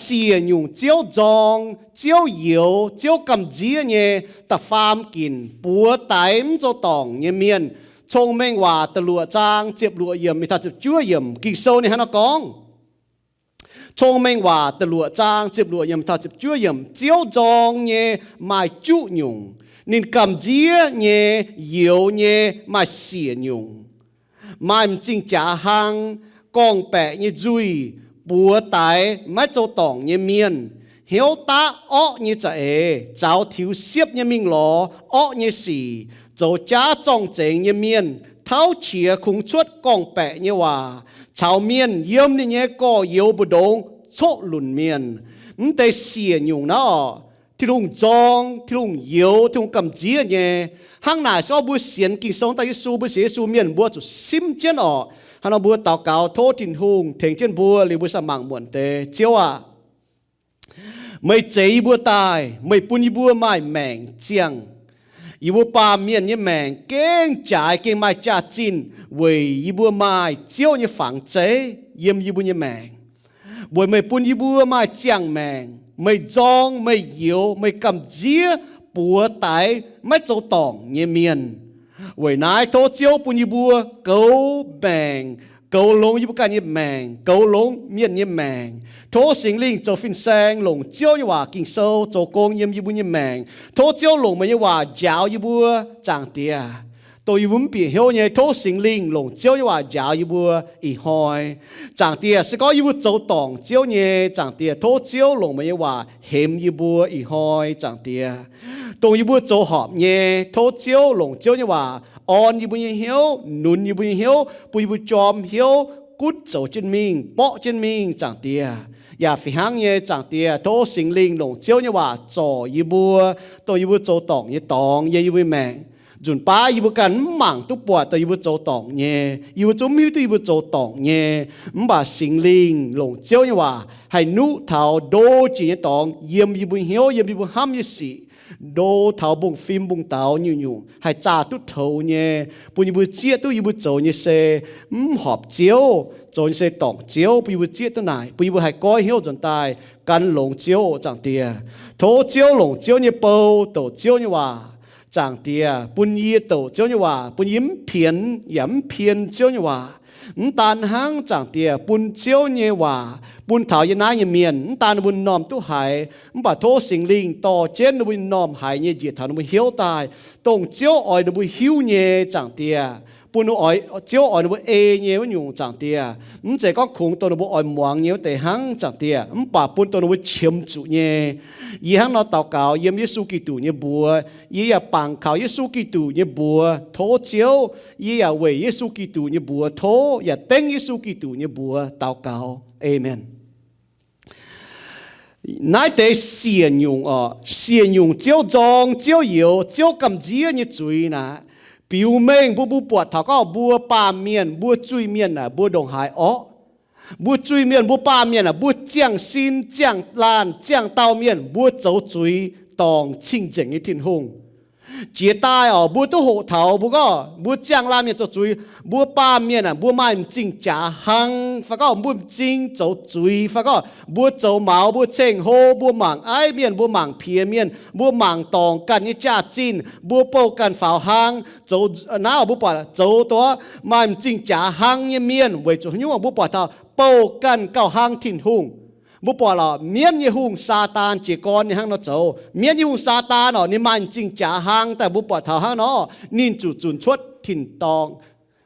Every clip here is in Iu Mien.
siec nyungc Ziouv nzorng, Ziouv youx, Ziouv gamh nziev nyei da'faam ginc buoz daix mv zoux dorngc nyei mienh. Cong-Mengh Waac da'luoqc zaang ziepc luoqc yiemc mingh taux ziepc juov yiemc, Ging-Sou ninh hnangv naaiv gorngv. Cong-Mengh Waac da'luoqc zaang ziepc luoqc yiemc taux ziepc juov yiemc, Ziouv nzorng nyei maaih juqv nyungc, ninh gamh nziev nyei youx nyei maaih siec nyungc. Maaih m'zing jaax hlang, gorngv-baeqc nyei nzuih, buoz daix maiv zoux dorngc nyei mienh, hnyouv daqv orqv nyei za'eix, zaux tiux siepv nyei mingh lorz orqv nyei sic, zoux jaav zorng-zengx nyei mienh, tauv qiex kungx cuotv gorngv-baeqc nyei waac, caux mienh yiem ninh nyei gorx-youz mbu'ndongx coqv lunc mienh. Mv deix siec nyungc naaiv orqc, Tin-Hungh nzorng, Tin-Hungh youx, Tin-Hungh gamh nziev nyei. Hnangv naaic se gorngv mbuo sienx Ging-Sou daaih Yesu, mbuo sienx Yesu mienh mbuo zuqc simv jienv orqc. Hnangv nor mbuo daux gaux tov Tin-Hungh tengx jienv mbuo liuz mbuo sa mangc muonc deix. Ziouv aah! Meih zeix yie mbuo daaih, meih bun yie mbuo maaih maengc ziangh. Yie mbuo baamh mienh nyei maengc gengh jaaix gengh maaih jaax-zinh weic yie mbuo maaih Ziouv nyei fangx zeiv yiem yie mbuo nyei maengc. Weic meih bun yie mbuo maaih ziangh maengc, meih nzorng, meih youx, meih gamh nziev buoz daix maiv zoux dorngc nyei mienh. Weic naaiv tov Ziouv bun yie mbuo goux maengc, goux longx yie mbuo ganh nyei maengc, goux longx mienh nyei maengc. Tov Singx Lingh zoux fin-saeng longc Ziouv nyei waac Ging-Sou zoux gong yiem yie mbuo nyei maengc. Tov Ziouv longc meih nyei waac njaaux yie mbuo, Zaangc Diex. Dongh yie mbuo mv bieqc hnyouv nyei, tov Singx Lingh longc Ziouv nyei waac njaaux yie mbuo ih hnoi. Zaangc Diex, se gorngv yie mbuo zoux dorngc Ziouv nyei, Zaangc Diex, tov Ziouv longc meih nyei waac hemx yie mbuo ih hnoi, Zaangc Diex. Dongh yie mbuo zoux horpc nyei, tov Ziouv longc Ziouv nyei waac orn yie mbuo nyei hnyouv, nunz yie mbuo nyei hnyouv, bun yie mbuo jorm hnyouv, gutv zoux jienv mingh, borqv jienv mingh, Zaangc Diex. Yaac fih hnangv nyei, Zaangc Diex, tov Singx Lingh longc Ziouv nyei waac zorc yie mbuo, dongh yie mbuo zoux dorngc nyei dorngx yiem yie mbuo maengc. Nzunc baav yie mbuo ganh mv mangc duqv buatc dongh yie mbuo zoux dorngc nyei, yie mbuo zungv mv hiuv duqv yie mbuo zoux dorngc nyei. Mv baac Singx Lingh longc Ziouv nyei waac haih nuqv taux ndo jiex nyei dorngx yiem yie mbuo hnyouv, yiem yie mbuo hnamv nyei sic, ndo taux mbungv-fim mbungv-daux nyungc-nyungc haih zaah duqv toux nyei, bun yie mbuo zieqv duqv yie mbuo zoux nyei se mv horpc Ziouv, zoux nyei se dorngc Ziouv, bun yie mbuo zieqv duqv naaic, bun yie mbuo haih goiv hnyouv nzuonx daaih gan longx Ziouv oc, Zaangc Diex. Tov Ziouv longc Ziouv nyei bou douc Ziouv nyei waac, Zaangc Diex, bun yie douc Ziouv nyei waac, bun yie mv pienx yaac mv pien Ziouv nyei waac. Mv daan hnangv, Zaangc Diex, bun Ziouv nyei waac bun taux yie naaiv nyei mienh, mv daan ninh mbuo m'normh duqv haiz, mv baac tov Singx Lingh dorh jienv ninh mbuo m'normh haiz nyei njiec taux ninh mbuo hnyouv daaih, dongh Ziouv oix ninh mbuo hiuv nyei, Zaangc Diex. Bun Ziouv oix ninh mbuo ei nyei wuov nyungc, Zaangc Diex. Mv zeiz gorngv kungx dongh ninh mbuo oix muangx nyei wuov deix hnangv, Zaangc Diex, mv baac bun dongh ninh mbuo qiemx zuqc nyei. Yie hnangv nor daux gaux yiem Yesu Giduc nyei mbuox. Yie yaac bangc kaux Yesu Giduc nyei mbuox tov Ziouv. Yie yaac weic Yesu Giduc nyei mbuox tov, yaac dengv Yesu Giduc nyei mbuox daux gaux. Aamen. Naaiv deix siec nyungc orqc, siec nyungc Ziouv nzorng, Ziouv youx, Ziouv gamh nziev nyei zuiz naaic, biux mengh mbuo, mbuo buatc taux gorngv mbuo baamh mienh, mbuo zuiz-mienh aah, mbuo ndongc haaix orqv. Mbuo zuiz-mienh, mbuo baamh mienh aah, mbuo ziangh sin, ziangh laanh, ziangh dauh mienh, mbuo zoux zuiz dorngc cing-nzengc nyei Tin-Hungh. Jiex daaih orqc, mbuo duqv hoqc taux mbuo gorngv mbuo ziangh laanh mienh zoux zuiz, mbuo baamh mienh aah, mbuo maaih m'zing jaax hlang fai gorngv mbuo m'zing zoux zuiz fai gorngv mbuo zoux maux, mbuo ceng-hlo, mbuo mangc aiv mienh, mbuo mangc piex mienh, mbuo mangc dorngc ganh nyei jaax-zinh, mbuo bouh ganh faaux hlang, zoux naaiv mbuo buatc zoux dongh maaih m'zing jaax hlang nyei mienh weic zuqc haaix nyungc, mbuo buatc taux bouh ganh gauh hlang Tin-Hungh. Mbuo buatc orqc, mienv nyei hungh Saadaan jiez gorn ninh hnangv nor zoux. Mienv nyei hungh Saadaan orqc, ninh maaih m'zing jaax hlang daaih, mbuo buatc taux hnangv nor, ninh zuqc zunc cuotv tin-dorngh.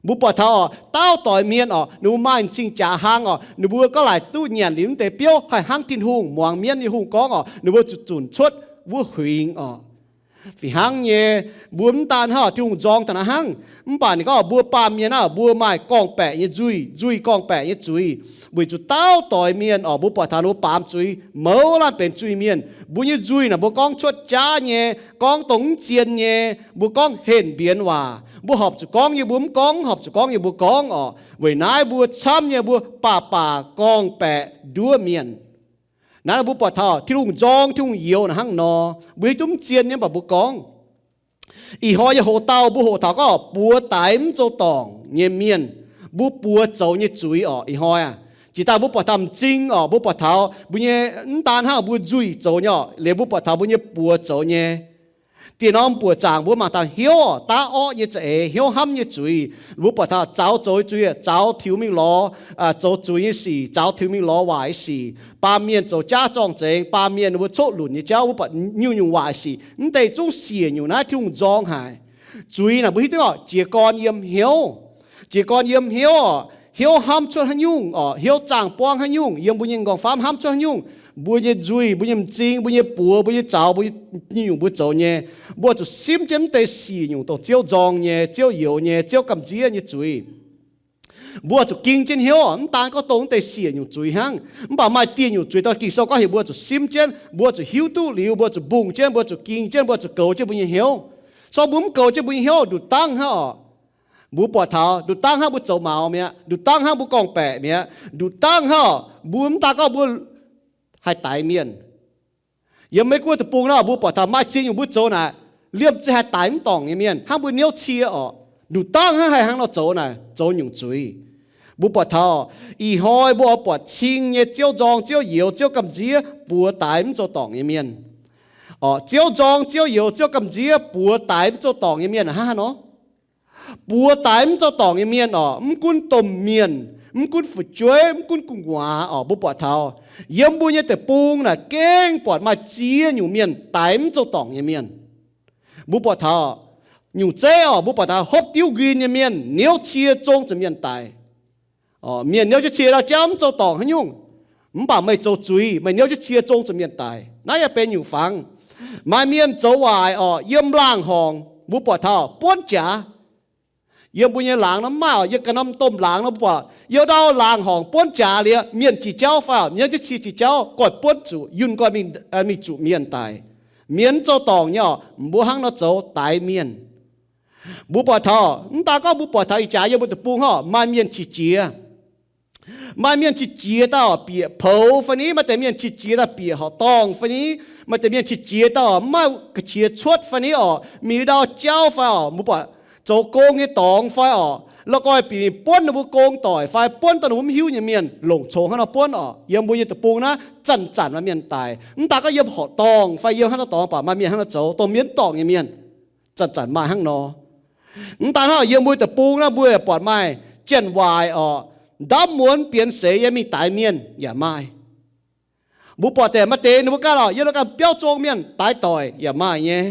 Mbuo buatc taux orqc, dauh doix mienh orqc, ninh mbuo maaih m'zing jaax hlang orqc, ninh mbuo gorngv laaic duqv nyanc liuz mv deix biouv haih hnangv Tin-Hungh, muangx mienv nyei hungh gorngv orqc, ninh mbuo zuqc zunc cuotv wuov huingx orqc. Fih hnangv nyei, mbuo mv daan hnangv Tin-Hungh nzorng taux naaiv hnangv, mv baac ninh gorngv mbuo baamh mienh aah, mbuo maaih gorngv-baeqc nyei nzuih, nzuih gorngv-baeqc nyei zuiz, weic zuqc dauh doix mienh orqc, mbuo buatc taux ninh mbuo baamz zuiz, mouz laanh benx zuiz-mienh. Mbuo nyei nzuih naaic mbuo gorngv cuotv jaav nyei, gorngv dongh mv zien nyei, mbuo gorngv henh mbienx waac, mbuo horpc zuqc gorngv yie mbuo mv gorngv, horpc zuqc gorngv yie mbuo gorngv orqc. Weic naaiv mbuo camv nyei mbuo baac baac gorngv-baeqc nduov mienh. Naaiv mbuo buatc taux Tin-Hungh nzorng, Tin-Hungh youx naaic hnangv nor, mbuo hiuv duqv mv zien nyei mv baac mbuo gorngv. Ih hnoi yie hoc dauh mbuo hoqc taux gorngv buoz daix mv zoux dorngc nyei mienh, mbuo buoz zoux nyei zuiz orqc. Ih hnoi aah, Jiex daaih mbuo buatc taux m'zing orqc, mbuo buatc taux mbuo nyei, mv daan hnangv mbuo nzuih zoux nyei orqc, liuz mbuo buatc taux mbuo nyei buoz zoux nyei. Dieh norm buoz zaangc mbuo mangc taux hnyouv orqc, daav orqv nyei za'eix, hnyouv hnamv nyei zuiz. Mbuo buatc taux zaux zoux nyei zuiz, zaux tiux mingh lorz zoux zuiz nyei sic, zaux tiux mingh lorz waaic nyei sic. Baamh mienh zoux jaav zorng-zengx, baamh mienh ninh mbuo coqv lunc nyei jauv, mbuo buatc nyungc-nyungc waaic sic. Mv deix zungv siec nyungc naaiv Tin-Hungh nzorng haic. Zuiz naaic mbuo hiuv duqv orqc, jiez gorn yiem hnyouv. Jiez gorn yiem hnyouv orqc, hnyouv hnamv cuotv haaix nyungc orqc, hnyouv zaangh buangv haaix nyungc, yiem mbuo nyei nqorngv-famv hnamv cuotv haaix nyungc, mbuo nyei nzuih, mbuo nyei m'zing, mbuo nyei buoz, mbuo nyei zaux, mbuo nyei nyungc-nyungc mbuo zoux nyei, mbuo zuqc simv jienv mv deix siec nyungc dongh Ziouv nzorng nyei, Ziouv youx nyei, Ziouv gamh nziev nyei zuiz. Mbuo zuqc ging jienv hnyouv orqc, mv daan gorngv dongh mv deix siec nyungc zuiz hnangv, mv baac maaih dieh nyungc zuiz dongh Ging-Sou gorngv heuc mbuo zuqc simv jienv, mbuo zuqc hiuv duqv liuz, mbuo zuqc mbungh jienv, mbuo zuqc ging jienv, mbuo zuqc goux jienv mbuo nyei hnyouv. Se gorngv mbuo mv goux jienv mbuo nyei hnyouv, nduqc dangv hnangv orqc, mbuo buatc taux nduqc dangv hnangv mbuo zoux maux mi'aqv, nduqc dangv hnangv mbuo gorngv-baeqc mi'aqv, nduqc dangv hnangv orqc, mbuo mv daan gorngv mbuo haih daix mienh. Yiem Meiv Guoqv deic-bung nor, mbuo buatc taux maaih ziex nyungc mbuo zoux naaic, liemh zeih haih daix mv dorngc nyei mienh, hnangv mbuo niouv cie orqc. Nduqc dangv hnangv haih hnangv nor zoux naaic, zoux nyungc zuiz. Mbuo buatc taux ih hnoi mbuo oix buatc cing nyei Ziouv nzorng, Ziouv youx, Ziouv gamh nziev, buoz daix mv zoux dorngc nyei mienh. Orqc, Ziouv nzorng, Ziouv youx, Ziouv gamh nziev, buoz daix mv zoux dorngc nyei mienh hnangv haaix nor? Buoz daix mv zoux dorngc nyei mienh orqc, mv gunv domh mienh, mv gunv fu'jueiv, mv gunv gu'nguaaz orqc, mbuo buatc taux yiem mbuo nyei deic-bung naaic gengh buatc maaih ziex nyungc mienh daix mv zoux dorngc nyei mienh. Mbuo buatc taux nyungc zeiv orqc, mbuo buatc taux hopv diuv nquin nyei mienh, niouv cie zong zuqc mienh daix. Mienh niouv jienv cie ndau jauv mv zoux dorngc haaix nyungc, mv baac meih zoux zuiz, meih niouv jienv cie zong zuqc mienh daix. Naaiv yaac benx nyungc fangx. Maaih mienh zoux waaic orqc, yiem laangh horngc mbuo buatc taux buonv jaax. Yiem mbuo nyei laangz nor mv maaih orqc, yiem ganh norm domh laangz nor mbuo buatc, yiem ndau laangh horngc buonv jaax liuz, mienh jiex jauv fai orqc, niouv jienv cie jiex jauv, goiv buonv zuqc, yunh goiv mingh zuqc mienh daic. Mienh mv zoux dorngc nyei orqc, mbuo hnangv nor zoux daix mienh. Mbuo buatc taux, mv daan gorngv mbuo buatc taux ih jaax yiem mbuo deic-bung hnangv, maaih mienh qiex jiez. Maaih mienh qiex jiez daaih orqc, bieqc poux fai ni, maaih deix mienh qiex jiez daaih bieqc horqc dorngh fai ni, maaih deix mienh qiex jiez daaih orqc, mv maaih ga'qiex cuotv fai ni orqc, mingh ndau jauv fai orqc, mbuo buatc zoux gong nyei dorngx fai orqc, la'guaih bieqc mingh buonv ninh mbuo gong doic fai buonv dongh ninh mbuo mv hiuv nyei mienh, longc congx hnangv nor buonv orqc. Yiem mbuo nyei deic-bung naaiv zanc-zanc maaih mienh daic, mv daan gorngv yiem horqc dorngh fai yiem hnangv nor dorngx, mv baac maaih mienh hnangv nor zoux, dongh mienh mv dorngc nyei mienh, zanc-zanc maaih hnangv nor. Mv daan hnangv, yiem mbuo deic-bung naaiv mbuo yaac buatc maaih janx-waaic orqc, ndamv muonz bienx seix yiem mingh daix mienh yaac maaih. Mbuo buatc deix maaih deix ninh mbuo ganh orqc, yiem la'ganh biauv zong mienh daix doic yaac maaih nyei.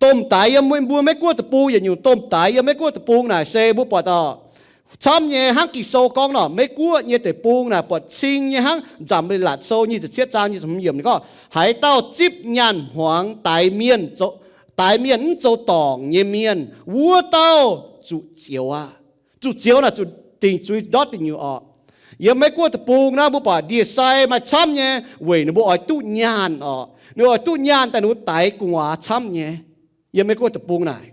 Domh daix yiem mbuo Meiv Guoqv deic-bung, yietc nyungc domh daix yiem Meiv Guoqv deic-bung naaic se mbuo buatc orqc, camv nyei hnangv Ging-Sou gorngv nor, Meiv Guoqv nyei deic-bung naaic buatc cing nyei hnangv Nzamc Leiz-Latc Sou nyic ziepc cietv zaang nyic ziepc hmz yiemc ninh gorngv, haaix dauh zipv nyaanh hmuangx daix mienh, daix mienh mv zoux dorngc nyei mienh, wuov dauh zuqc zioux aqv. Zuqc zioux naaic zuqc dingc zuiz ndortv dingc nyungc orqc. Yiem Meiv Guoqv deic-bung naaiv mbuo buatc ndie-sai maaih camv nyei weic ninh mbuo oix duqv nyaanh orqc. Ninh oix duqv nyaanh daaih ninh mbuo daix gu'nguaaz camv nyei. Yiem Meiv Guoqv deic-bung naaic,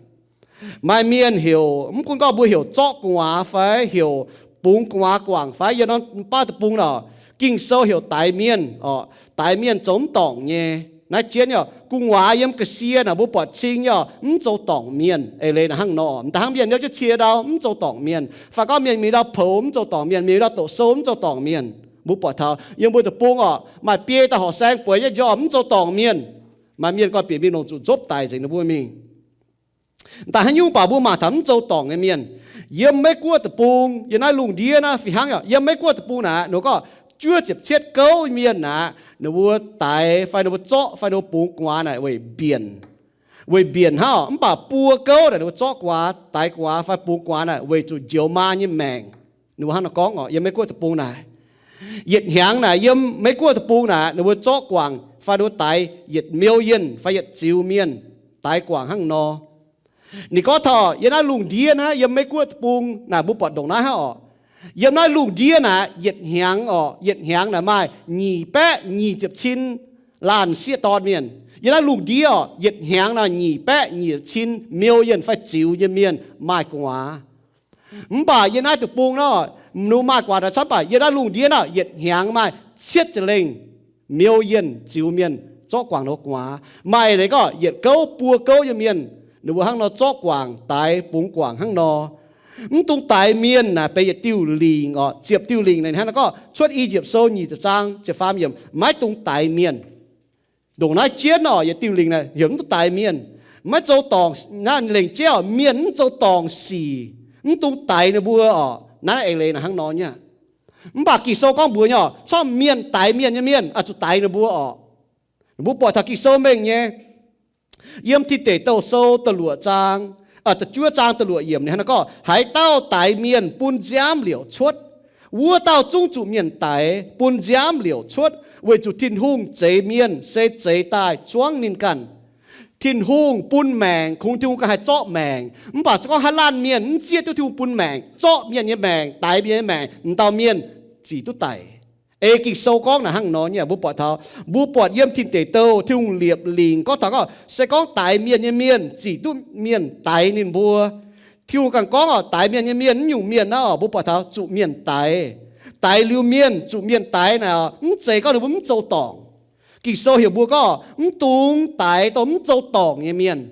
maaih mienh heuc, mv gunv gorngv mbuo heuc zorqv gu'nguaaz fai heuc bungx gu'nguaaz guangc fai yiem norm baav deic-bung orqc, Ging-Sou heuc daix mienh orqc, daix mienh zoux mv dorngc nyei. Naaiv jienv nyei orqc, gu'nguaaz yiem ga'sie naaic mbuo buatc cing nyei orqc, mv zoux dorngc mienh. Eix leiz naaic hnangv nor, m'daaih hnangv mienh niouv jienv cie ndau mv zoux dorngc mienh, fai gorngv mienh mingh ndau poux mv zoux dorngc mienh, mingh ndau doqc sou mv zoux dorngc mienh. Mbuo buatc taux yiem mbuo deic-bung orqc, maaih biei daaih horqc saeng bueix nyei njormh mv zoux dorngc mienh. Maaih mienh gorngv bieqc mingh longc zuqc nzopv daic nzengc ninh mbuo mingh. M'daaih haaix nyungc baac mbuo mangc taux mv zoux dorngc nyei mienh. Yiem Meiv Guoqv deic-bung, yiem naaiv lungh ndiev naaiv fih hnangv orqc, yiem Meiv Guoqv deic-bung naaic, ninh mbuo gorngv juov ziepc cietv gouv mienh naaic, ninh mbuo daix fai ninh mbuo zorqv fai ninh mbuo bungx gu'nguaaz naaic weic mbienc. Weic mbienc hnangv orqc, mv baac buo gouv naaic ninh mbuo zorqv gu'nguaaz, daix gu'nguaaz fai bungx gu'nguaaz naaic weic zuqc njoux maa nyei maengc. Ninh mbuo hnangv nor gorngv orqc, yiem Meiv Guoqv deic-bung naaic. Yietc hnyangx naaic yiem Meiv Guoqv deic-bung naaic ninh mbuo zorqv guangc fai ninh mbuo daix yietc million fai yietc ziux mienh, daix guangc hnangv nor. Ninh gorngv taux yiem naaiv lungh ndiev naaiv, yiem Meiv Guoqv deic-bung naaic mbuo buatc ndongc naaiv hnangv orqc. Yiem naaiv lungh ndiev naaic yietc hnyangx orqc, yietc hnyangx naaic maaih nyic baeqv nyic ziepc cin laanh sieqv dorn mienh. Yiem naaiv lungh ndiev orqc, yietc hnyangx naaic nyic baeqv nyic ziepc cin million fai ziux nyei mienh maaih gu'nguaaz. Mv baac yiem naaiv deic-bung nor, mv maaih gu'nguaaz naaic camv, mv baac yiem naaiv lungh ndiev nor yietc hnyangx maaih cietv ziepc lengh million ziux mienh zorqv guangc ninh mbuo gu'nguaaz. Maaih leiz gorngv yietc gouv buo gouv nyei mienh, ninh mbuo hnangv nor zorqv guangc, daix bungx guangc hnangv nor. Mv dungx daix mienh naaic benx yietc diuh lingc oc. Ziepc diuh lingc naaic hnangv naaiv gorngv, Cuotv I^yipv Sou nyic ziepc zaang ziepc faam yiemc, maiv dungx daix mienh. Ndongc naaiv jienv oc, yietc diuh lingc naaic heuc mv dungx daix mienh. Maiv zoux dorngc, naaiv lengc jeiv oc, mienh mv zoux dorngc sic, mv dungx daix ninh mbuo oc. Naaiv eix leiz naaic hnangv nor nyei aqv. Mv baac Ging-Sou gorngv mbuox nyei oc, corngv mienh daix mienh nyei mienh oix zuqc daix ninh mbuo oc. Mbuo buatc taux Ging-Sou mengh nyei. Yiem Tin Deic Douh Sou da'luoqc zaang, da'juov zaang da'luoqc yiemc ninh hnangv naaiv gorngv, Haaix dauh daix mienh bun nziaamv liouc cuotv, wuov dauh zungv zuqc mienh daix bun nziaamv liouc cuotv, weic zuqc Tin-Hungh zeix mienh se zeix daaih zuangv ninh ganh. Tin-Hungh bun maengc, kungx Tin-Hungh ganh haih zorqv maengc. Mv baac se gorngv haaix laanh mienh mv zieqv duqv Tin-Hungh bun maengc, zorqv mienh nyei maengc, daix mienh nyei maengc, m'dauh mienh zic duqv daic. Ei Ging-Sou gorngv naaic hnangv nor nyei, mbuo buatc taux, mbuo buatc yiem Tin Deic Douh, Tin-Hungh liepc lingc gorngv taux gorngv, se gorngv daix mienh nyei mienh zic duqv mienh daix ninh mbuo. Tin-Hungh ganh gorngv oc, daix mienh nyei mienh, mv nyungc mienh naaiv oc, mbuo buatc taux zuqc mienh daix. Daix liuz mienh, zuqc mienh daix naaic, mv zeiz gorngv ninh mbuo mv zoux dorngc. Ging-Sou heuc mbuo gorngv mv dungx daix dongh mv zoux dorngc nyei mienh.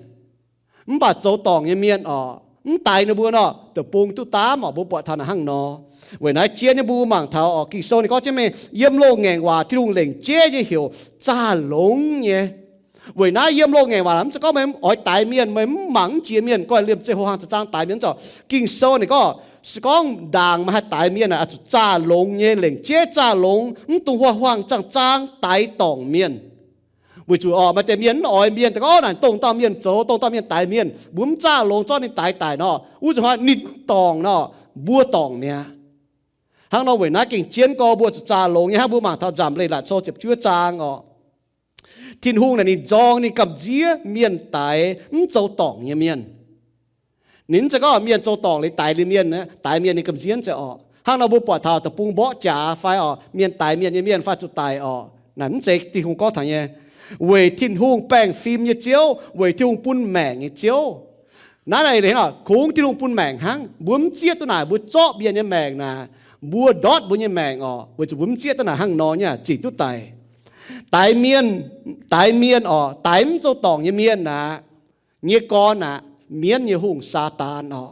Mv baac zoux dorngc nyei mienh oc, mv daix ninh mbuo nor, deic-bung duqv daamv oc. Mbuo buatc taux naaic hnangv nor. Weic naaiv jien nyei mbuo mangc taux oc, Ging-Sou ninh gorngv jienv mengh, yiem loz-ngaengc waac Tin-Hungh lengc jeiv nyei heuc zaah longx nyei. Weic naaiv yiem loz-ngaengc waac mv zeiz gorngv meih oix daix mienh, meih mv mangc mv jiex mienh, goiv liemh zeih ho hang za'zaang daix mienh zorc. Ging-Sou ninh gorngv, se gorngv ndaangc meih haih daix mienh naaic, oix zuqc zaah longx nyei, lengc jeiv zaah longx, mv dungx ho hang za'zaang daix dorngc mienh. Weic zuqc oc, maaih deix mienh mv oix mienh, gorngv naaic dongh dauh mienh zoux, dongh dauh mienh daix mienh, mbuo mv zaah longx zorqv ninh daix daic nor, wuov zuqc hnoi ninh dorngc nor, mbuo dorngc mi'aqv. Hnangv nor weic naaiv gengh jienv gorx mbuo zuqc zaah longx nyei hnangv mbuo mangc taux Nzamc Leiz-Latc Sou ziepc juov zaang oc. Tin-Hungh naaic ninh nzorng ninh gamh nziev mienh daix mv zoux dorngc nyei mienh. Ninh mv zeiz gorngv mienh zoux dorngc liuz daix liuz mienh, daix mienh ninh gamh nziev mv zeiz oc. Hnangv nor mbuo buatc taux deic-bung mborqv jaax fai oc, mienh daix mienh nyei mienh fai zuqc daic oc. Naaic mv zeiz Tin-Hungh gorngv taux nyei. Weic Tin-Hungh baengh fim nyei Ziouv, weic Tin-Hungh bun maengc nyei Ziouv. Naaiv naaic kungx Tin-Hungh bun maengc hnangv. Mbuo mv zieqv duqv naaic, mbuo zorqv mienh nyei maengc naaic, mbuo ndortv mbuo nyei maengc oc, weic zuqc mbuo mv zieqv duqv naaic hnangv nor nyei zic duqv daic. Daix mienh, daix mienh oc, daix mv zoux dorngc nyei mienh aqv, nyei gorn aqv, mienv nyei hungh, Saadaan oc.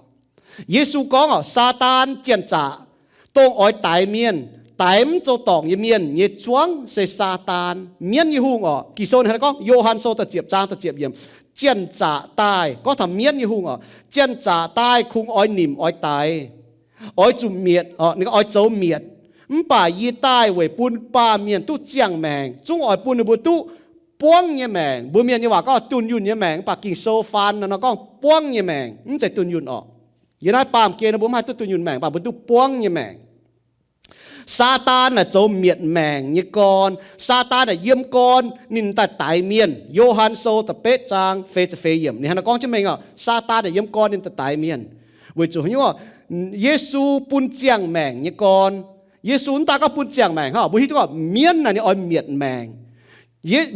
Yesu gorngv oc, Saadaan janx-zaqc, dongh oix daix mienh, daix mv zoux dorngc nyei mienh nyei zuangv se Saadaan, mienv nyei hungh oc. Ging-Sou ninh hnangv naaiv gorngv, Yo^han Sou da'ziepc zaang da'ziepc yiemc, janx-zaqc daaih, gorngv taux mienv nyei hungh oc, janx-zaqc daaih kungx oix nimc oix daix, oix zuqc mietc, oix zoux mietc. Mv baac yie daaih weic bun baamh mienh duqv ziangh maengc, zungv oix bun ninh mbuo duqv buangv nyei maengc. Mbuo mienh nyei waac gorngv dunh yunh nyei maengc, mv baac Ging-Sou faan nor gorngv buangv nyei maengc, mv zeiz dunh yunh oc. Yie naaiv baamh gen mbuo mv haih duqv dunh yunh maengc, mv baac mbuo duqv buangv nyei maengc. Saadaan naaic zoux mietc maengc nyei gorn. Saadaan naaic yiem gorn ninh daaih daix mienh. Yo^han Sou da'betv zaang feix ziepc feix yiemc ninh hnangv naaiv gorngv jienv mengh oc, Saadaan naaic yiem gorn ninh daaih daix mienh. Weic zuqc haaix nyungc? Yesu bun ziangh maengc nyei gorn. Yesu mv daaih gorngv bun ziangh maengc hnangv, mbuo hiuv duqv gorngv mienv naaic ninh oix mietc maengc.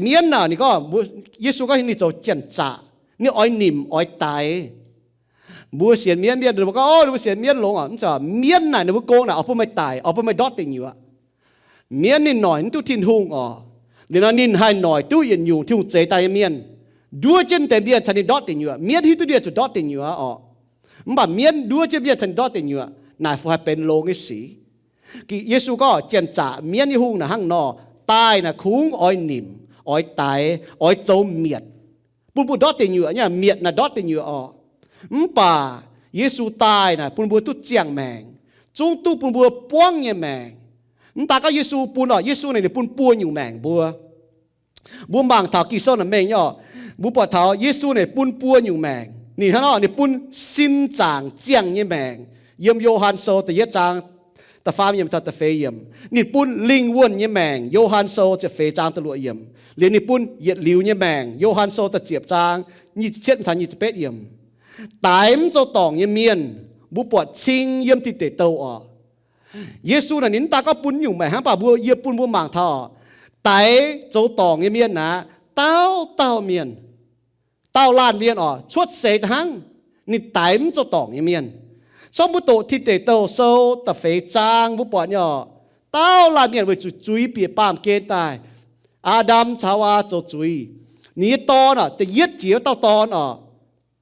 Mienv naaic ninh gorngv, Yesu gorngv ninh zoux janx-zaqc, ninh oix nimc oix daix. Mbuo sienx mienv mienh mbuo gorngv, mbuo sienx mienv longx oc. Mv zeiz, mienv naaic ninh mbuo gong naaic oix bun meih daic, oix bun meih ndortv deic nyuoqc. Mienv ninh noic mv duqv Tin-Hungh oc. Liuz nor ninh haih noic duqv yietc nyungc Tin-Hungh zeix daaih nyei mienh. Nduov jienv deix mienh caux ninh ndortv deic nyuoqc. Mienv hiuv duqv ninh zuqc ndortv deic nyuoqc oc. Mv baac mienv nduov jienv mienh caux ninh ndortv deic nyuoqc, naaic fungc haih benx longx nyei sic. Yesu gorngv janx-zaqc, mienv nyei hungh naaic hnangv nor, daaih naaic kungx oix nimc, oix daix, oix zoux mietc, bun mbuo ndortv deic nyuoqc nyei. Mietc naaic ndortv deic nyuoqc oc. Mv baac Yesu daaih naaic bun mbuo duqv ziangh maengc, zungv duqv bun mbuo buangv nyei maengc. Mv daaih gorngv Yesu bun oc, Yesu naaic ninh bun buo nyungc maengc mbuo. Mbuo mangc taux Ging-Sou naaic mengh nyei oc. Mbuo buatc taux Yesu naaic bun buo nyungc maengc. Ninh hnangv nor ninh bun sin zaangc ziangh nyei maengc. Yiem Yo^han Sou da'yietv zaang da'faam yiemc taux da'feix yiemc, ninh bun lingh wuonh nyei maengc. Yo^han Sou ziepc feix zaang da'luoqc yiemc. Liuz ninh bun yietc liuz nyei maengc. Yo^han Sou da'ziepc zaang nyic ziepc cietv taux nyic ziepc betv yiemc. Daix mv zoux dorngc nyei mienh, mbuo buatc cing yiem Tin Deic Douh oc. Yesu naaic ninh mv daaih gorngv bun nyungc maengc hnangv, mv baac mbuo, yie bun mbuo mangc taux, daix zoux dorngc nyei mienh aqv, dauh dauh mienh, dauh laanh mienh oc, cuotv seix daaih hnangv, ninh daix mv zoux dorngc nyei mienh. Corc mbuo doqc Tin Deic Douh Sou da'feix zaang mbuo buatc nyei oc, dauh laanh mienh weic zuqc zuiz bieqc baamh gen daaih. Aa^ndam caux Haawaa zoux zuiz. Ninh nyei dorn oc, da'yietv jiex wuov dauh dorn oc,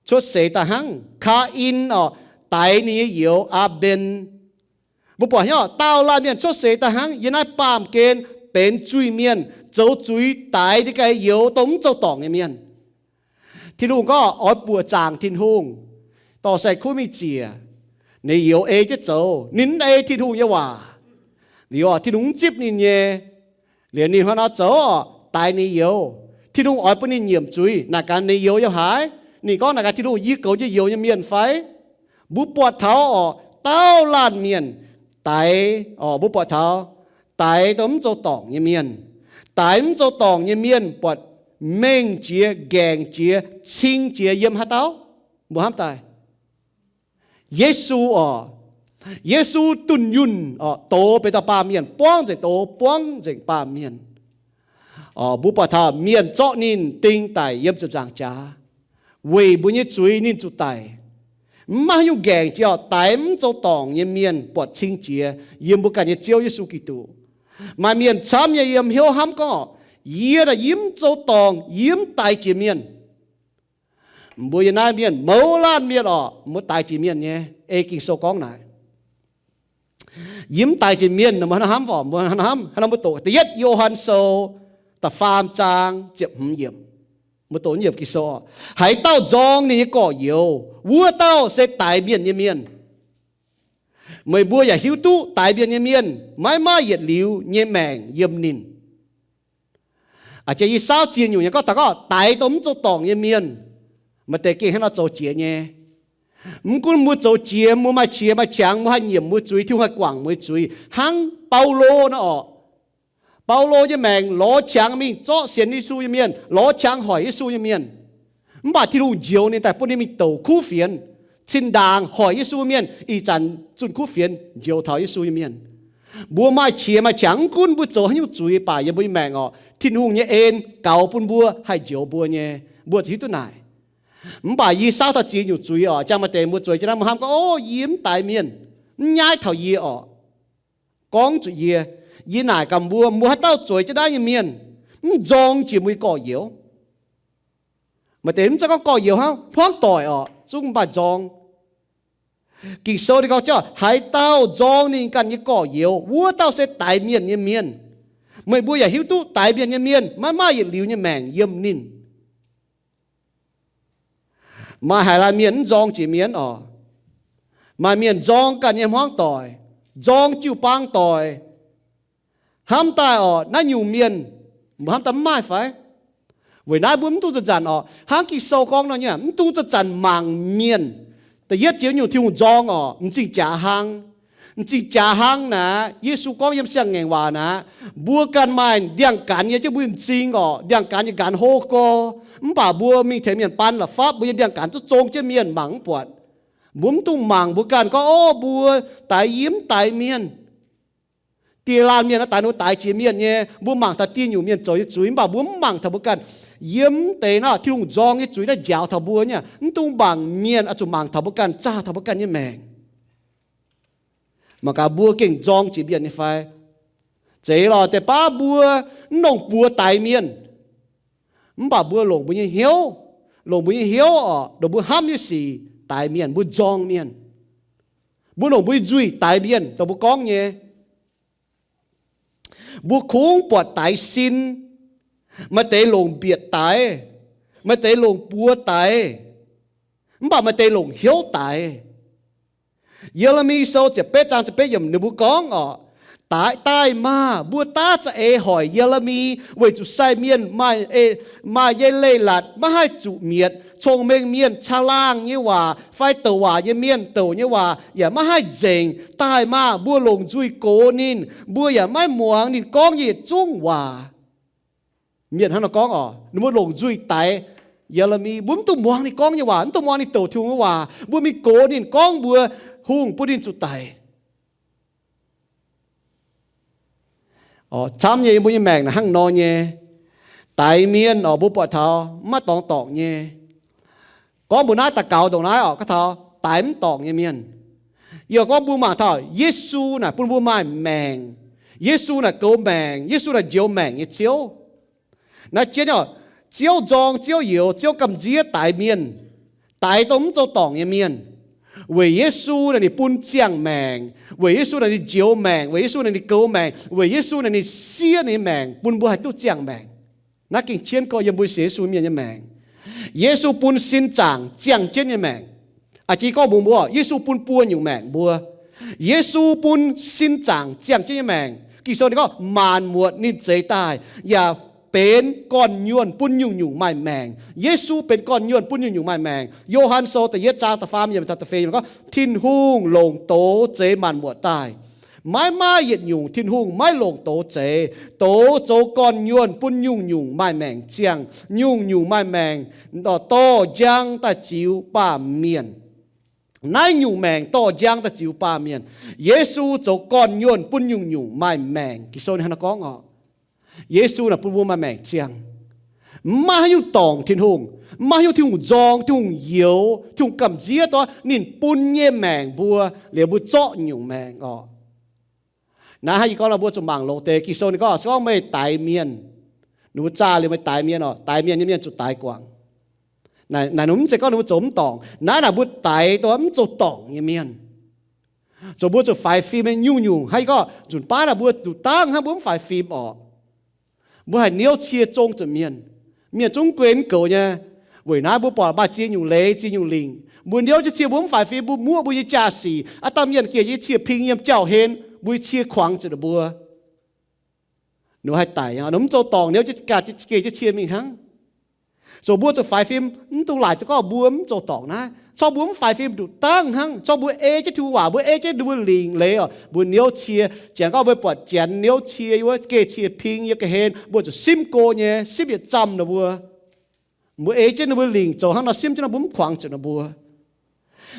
cuotv seix daaih hnangv. Kaa^in oc, daix ninh nyei youz, Aa^mben. Mbuo buatc hnyouv daauh laanh mienh cuotv seix daaih hnangv yiem naaiv baamh gen benx zuiz-mienh, zoux zuiz daix ninh ganh youz dongh mv zoux dorngc nyei mienh. Tin-Hungh gorngv oix buoqc zaangc Tin-Hungh, dorh sai-kuv mingh ziec, ninh youz ei jienv zoux, ninh mv ei Tin-Hungh nyei waac. Liuz Tin-Hungh mv zipv ninh nyei. Liuz ninh hnangv nor zoux oc, daix ninh youz. Tin-Hungh oix bun ninh nyiemc zuiz, naaic gaax ninh youz yiem haaix? Ninh gorngv naaic gaax Tin-Hungh, yie goux jienv youz nyei mienh fai? Mbuo buatc taux oc, daauh laanh mienh daix, oc, mbuo buatc taux daix dongh mv zoux dorngc nyei mienh. Daix mv zoux dorngc nyei mienh buatc mengh jiex, ngaengc jiex, cing jiex yiem haaix dauh? Mbuo hnamv daaih Yesu oc. Yesu dunh yunh oc, doz benx dauh baamh mienh, buangv nzengc doz, buangv nzengc baamh mienh. Oc, mbuo buatc taux mienh zorqv ninh ding daic yiem ziepc nzaangc jaax, weic mbuo nyei zuiz ninh zuqc daic. Mv maaih haaix nyungc ngaengc jiex oc, daix mv zoux dorngc nyei mienh buatc cing jiex yiem mbuo ganh nyei Ziouv Yesu Giduc. Maaih mienh camv nyei yiem hnyouv hnamv gorngv, yie naaic yie mv zoux dorngc, yie mv daix jiex mienh. Mbuo yiem naaiv mienh mouz laanh mienh oc, mbuo daix jiex mienh nyei. Ei Ging-Sou gorngv naaic, yie mv daix jiex mienh, mbuo hnamv oc, mbuo hnamv, hnangv nor mbuo doqc da'yietv Yo^han Sou da'faam zaang ziepc hmz yiemc. Mbuo doqc yiemc Ging-Sou oc, haaix dauh nzorng ninh nyei gorx-youz, wuov dauh se daix mienh nyei mienh. Meih mbuo yaac hiuv duqv daix mienh nyei mienh maiv maaih yietc liuz nyei maengc yiem ninh. A'jang yie saauv ziex nyungc nyei gorngv taux gorngv daix dongh mv zoux dorngc nyei mienh, maaih deix gengh hnangv nor zoux jiex nyei. Mv gunv mbuo zoux jiex, mbuo maaih qiex maaih qangx, mbuo haih nyiemc mbuo zuiz, Tin-Hungh haih guangc mbuo zuiz, hnangv Baulo nor oc. Baulo nyei maengc lorz qangx mingh zorqv sienx Yesu nyei mienh, lorz qangx hoic Yesu nyei mienh. Mv baac Tin-Hungh njoux ninh daaih bun ninh mingh douc kuv fienx, cin ndaangc hoic Yesu mienh, ih zanc zunh kuv fienx njoux taux Yesu nyei mienh. Mbuo maaih qiex maaih qangx, mv gunv mbuo zoux haaix nyungc zuiz baac yiem mbuo nyei maengc oc, Tin-Hungh nyei en gaux bun mbuo haih njoux mbuo nyei. Mbuo ziouc hiuv duqv naaic. Mv baac yie saauv taux ziex nyungc zuiz oc, jangx maaih deix mbuo zueiz jienv naaiv mbuo hnamv gorngv, o, yie mv daix mienh, mv nyaiv taux yie oc. Gorngv zuqc yie, yie naaic gaax mbuo, mbuo haaix dauh zueiz jienv naaiv nyei mienh mv nzorng jiex mbuo nyei gorx-youz? Maaih deix mv zeiz gorngv gorx-youz hnangv, hmuangv doic oc, zungv maaih nzorng. Ging-Sou ninh gorngv, haaix dauh nzorng ninh ganh nyei gorx-youz, wuov dauh se daix mienh nyei mienh. Meih mbuo yaac hiuv duqv daix mienh nyei mienh maiv maaih yietc liuz nyei maengc yiem ninh. Maaih haaix laanh mienh mv nzorng jiex mienh oc? Maaih mienh nzorng ganh nyei hmuangv doic, nzorng jiu-baang doic. Hnamv daaih oc, naaiv nyungc mienh, mbuo hnamv daaih mv maaih fai? Weic naaiv mbuo mv dungx zanc-zanc oc, hnangv Ging-Sou gorngv nor nyei, mv dungx zanc-zanc mangc mienh. Da'yietv jiex nyungc Tin-Hungh nzorng oc, m'zing jaax hnangv. M'zing jaax hnangv naaic, Yesu gorngv yiem Siang-Ngaengc Waac naaic, mbuo ganh maaih ndiangx-gaanx nyei jienv mbuo nyei m'zing oc, ndiangx-gaanx nyei nqanx hlo gorx. Mv baac mbuo mingh tengx mienh baan la'fapv, mbuo nyei ndiangx-gaanx zungv zong jienv mienh mangc mv buatc. Mbuo mv dungx mangc mbuo ganh gorngv, o, mbuo daix yie mv daix mienh. Die laanh mienh naaiv daix ninh daix jiex mienh nyei, mbuo mangc taux dieh nyungc mienh zoux nyei zuiz, mv baac mbuo mv mangc taux mbuo ganh. Yiem deix naaiv Tin-Hungh nzorng nyei zuiz naaiv njaaux taux mbuo nyei, mv dungx mangc mienh, oix zuqc mangc taux mbuo ganh, zaah taux mbuo ganh nyei maengc. Mangc gaax mbuo gengh nzorng jiex mienh nyei fai? Zeiz lorqc, deix baav mbuo mv longc buoz daix mienh. Mv baac mbuo longc mbuo nyei hnyouv, longc mbuo nyei hnyouv oc, longc mbuo hnamv nyei sic daix mienh, mbuo nzorng mienh. Mbuo longc mbuo nyei nzuih daix mienh, dongh mbuo gorngv nyei. Mbuo kungx buatc daix sin. Maaih deix longc mbietc daix, maaih deix longc buoz daix, mv baac maaih deix longc hnyouv daix. Ye^le^mi Sou ziepc betv zaang ziepc betv yiemc ninh mbuo gorngv oc, daaih, daaih maah! Mbuo daav za'eix hoic Ye^le^mi weic zuqc sai mienh maaih, maaih nyei leiz-latc maiv haih zuqc mietc. Cong-mengh mienh caangh laangh nyei waac fai douc waac nyei mienh douc nyei waac yaac maiv haih nzengc. Daaih maah! Mbuo longc nzuih gox ninh, mbuo yaac maiv muangx ninh gorngv nyei yietc zungv waac. Mienh hnangv nor gorngv oc, ninh mbuo longc nzuih daix Ye^le^mi. Mbuo mv dungx muangx ninh gorngv nyei waac, mv dungx muangx ninh douc Tin-Hungh nyei waac. Mbuo mingh gox ninh, gorngv mbuo hungh bun ninh zuqc daic. Camv nyei, mbuo nyei maengc naaic hnangv nor nyei. Daix mienh oc, mbuo buatc taux mv maaih dorngx dorngc nyei. Gorngv mbuo naaiv daux gaux ndongc naaiv oc, gorngv taux daix mv dorngc nyei mienh. Yie gorngv mbuo mangc taux Yesu naaic bun mbuo maaih maengc. Yesu naaic goux maengc. Yesu naaic njoux maengc nyei Ziouv. Naaiv jienv oc, Ziouv nzorng, Ziouv youx, Ziouv gamh nziev daix mienh, daix dongh mv zoux dorngc nyei mienh. Weic Yesu naaic ninh bun ziangh maengc, weic Yesu naaic ninh njoux maengc, weic Yesu naaic ninh goux maengc, weic Yesu naaic ninh siev ninh nyei maengc bun mbuo haih duqv ziangh maengc. Naaiv gengh jienv gorx yiem mbuo sienx Yesu mienh nyei maengc. Yesu bun sin zaangc ziangh jienv nyei maengc. Aa, jiex gorngv mbuox mbuo, Yesu bun buo nyungc maengc mbuo. Yesu bun sin zaangc ziangh jienv nyei maengc. Ging-Sou ninh gorngv maanc muotc ninh zeix daaih yaac benx gorn-nyuonh bun nyungc-nyungc maaih maengc. Yesu benx gorn-nyuonh bun nyungc-nyungc maaih maengc. Yo^han Sou da'yietv zaang da'faam yiemc taux da'feix yiemc gorngv, Tin-Hungh longc doz zeix maanc muotc daaih. Maiv maaih yietc nyungc Tin-Hungh maiv longc doz zeix. Doz zoux gorn-nyuonh bun nyungc-nyungc maaih maengc ziangh. Nyungc-nyungc maaih maengc dorh njang daaih ziux baamh mienh. Naaiv nyungc maengc dorh njang daaih ziux baamh mienh. Yesu zoux gorn-nyuonh bun nyungc-nyungc maaih maengc. Ging-Sou ninh hnangv naaiv gorngv oc. Yesu naaic bun mbuo maaih maengc ziangh. Maiv maaih haaix nyungc dorngc Tin-Hungh. Maiv maaih haaix nyungc Tin-Hungh nzorng, Tin-Hungh youx, Tin-Hungh gamh nziev dorh ninh bun nyei maengc mbuo, liuz mbuo zorqv nyungc maengc oc. Naaiv hnangv yie gorngv nor, mbuo zuqc mangc longx deix. Ging-Sou ninh gorngv, se gorngv meih daix mienh, ninh mbuo zaah liuz meih daix mienh oc, daix mienh nyei mienh zuqc daix guangc. Naaic, naaic ninh mv zeiz gorngv ninh mbuo zoux mv dorngc. Naaiv naaic mbuo daix dongh mv zoux dorngc nyei mienh. Zoux mbuo zuqc faix fim nyei nyungc-nyungc. Hnangv yie gorngv, nzunc baav naaic mbuo duqv dangh hnangv, mbuo mv faix fim orqc. Mbuo haih niouv cie zong zuqc mienh. Mienh zungv guei mv goux nyei. Weic naaiv mbuo buatc maaih ziex nyungc leiz, ziex nyungc lingc. Mbuo niouv jienv cie mbuo mv faix fim, mbuo muoqv mbuo nyei jaa-sic. Aav dangh mienh geh jienv cie ping yiem jauv-hlen, mbuo nyei cie kuangx zuqc ninh mbuo. Ninh haih daic, ninh mv zoux dorngc, niouv jienv ganh geh jienv cie mingh hnangv. Zoux mbuo zuqc faix fim, mv dungx laaic duqv gorngv mbuo mv zoux dorngc naaiv. Corc mbuo mv faix fim nduqc dangh hnangv. Corc mbuo ei jienv Tin-Hungh waac, mbuo ei jienv ninh mbuo lingc leiz oc, mbuo niouv cie. Janx gorngv mbuo buatc Janx niouv cie, yiem wuov geh cie ping yiem ga'hlen, mbuo zuqc simv go nyei, simv yietc zamh ninh mbuo. Mbuo ei jienv ninh mbuo lingc zoux hnangv nor, simv jienv nor mbuo mv kuangx zuqc ninh mbuo.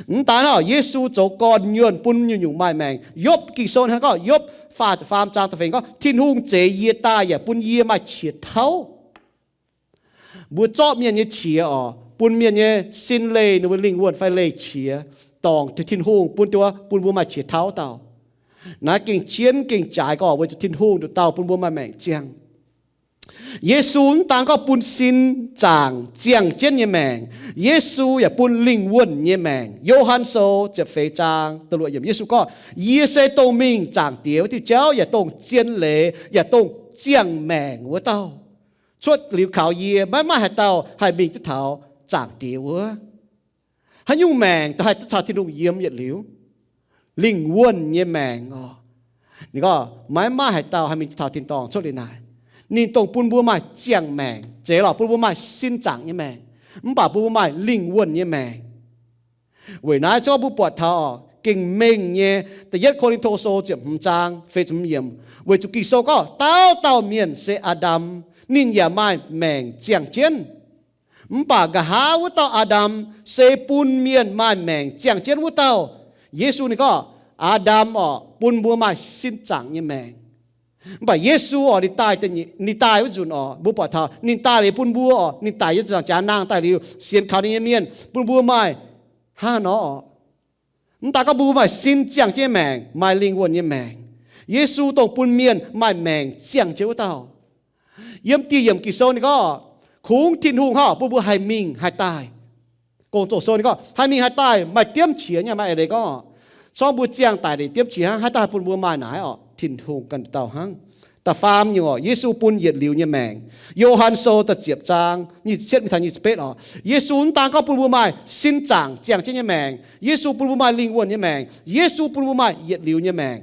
Mv daan oc, Yesu zoux gorn-nyuonh bun nyungc-nyungc maaih maengc. Yopv Ging-Sou hnangv gorngv, Yopv faah ziepc faam zaang da'feix gorngv, Tin-Hungh zeix yie daaih yaac bun yie maaih qiex tauv. Mbuo zorqv mienh nyei qiex oc, bun mienh nyei sin leih, ninh mbuo lingh wuonh fai leih qiex, dorngc Tin-Hungh bun duqv, bun mbuo maaih qiex tauv dauh. Naaiv gengh jienv gengh jaaix gorngv weic zuqc Tin-Hungh nduqc dauh bun mbuo maaih maengc ziangh. Yesu mv daan gorngv bun sin zaangc ziangh jienv nyei maengc, Yesu yaac bun lingh wuonh nyei maengc. Yo^han Sou ziepc feix zaang da'luoqc yiemc, Yesu gorngv, Yie se dongh mingh Zaangc Diex wuov diuh jauv yaac dongh zien leiz yaac dongh ziangh maengc wuov dauh. Cuotv liuz kaux yie, maiv maaih haaix dauh haih mingh duqv taux Zaangc Diex wuov. Haaix nyungc maengc dongh haih duqv caux Tin-Hungh yiem yietc liuz? Lingh wuonh nyei maengc oc. Ninh gorngv, maiv maaih haaix dauh haih mingh duqv taux tin-dorngh cuotv liuz naaic. Ninh dongh bun mbuo maaih ziangh maengc, zeiz lorqc bun mbuo maaih sin zaangc nyei maengc, mv baac bun mbuo maaih lingh wuonh nyei maengc. Weic naaiv zorqv mbuo buatc taux oc, gengh mengh nyei, da'yietv Ko^lin^to Sou ziepc hmz zaang feix ziepc hmz yiemc, weic zuqc Ging-Sou gorngv, Dauh dauh mienh se Aa^ndam, ninh yaac maaih maengc ziangh jienv. Mv baac nqa'haav wuov dauh Aa^ndam se bun mienh maaih maengc ziangh jienv wuov dauh. Yesu ninh gorngv, Aa^ndam oc, bun mbuo maaih sin zaangc nyei maengc. Mv baac Yesu oc, ninh daaih, ninh daaih wuov nzunc oc, mbuo buatc taux ninh daaih liuz bun mbuo oc, ninh daic yiem ziepc nzaangc jaax nangh daaih liuz, sienx kaux ninh nyei mienh bun mbuo maaih hnangv nor oc. Mv daan gorngv bun mbuo maaih sin ziangh jienv nyei maengc, maaih lingh wuonh nyei maengc. Yesu dongh bun mienh maaih maengc ziangh jienv wuov dauh. Yiem dieh yiemc Ging-Sou ninh gorngv, kungx Tin-Hungh hnangv bun mbuo haih mingh haih daaih. Gong-Zoh Sou ninh gorngv, haih mingh haih daaih maaih diemv qiex nyei, maaih eix leiz gorngv, corc mbuo ziangh daic liuz diemv qiex hnangv, haaix dauh haih bun mbuo maaih naaiv oc? Tin-Hungh ganh dauh hnangv. Da'faam nyungc oc, Yesu bun yietc liuz nyei maengc. Yo^han Sou da'ziepc zaang nyic ziepc cietv mingh taux nyic ziepc betv oc, Yesu mv daan gorngv bun mbuo maaih sin zaangc ziangh jienv nyei maengc, Yesu bun mbuo maaih lingh wuonh nyei maengc, Yesu bun mbuo maaih yietc liuz nyei maengc.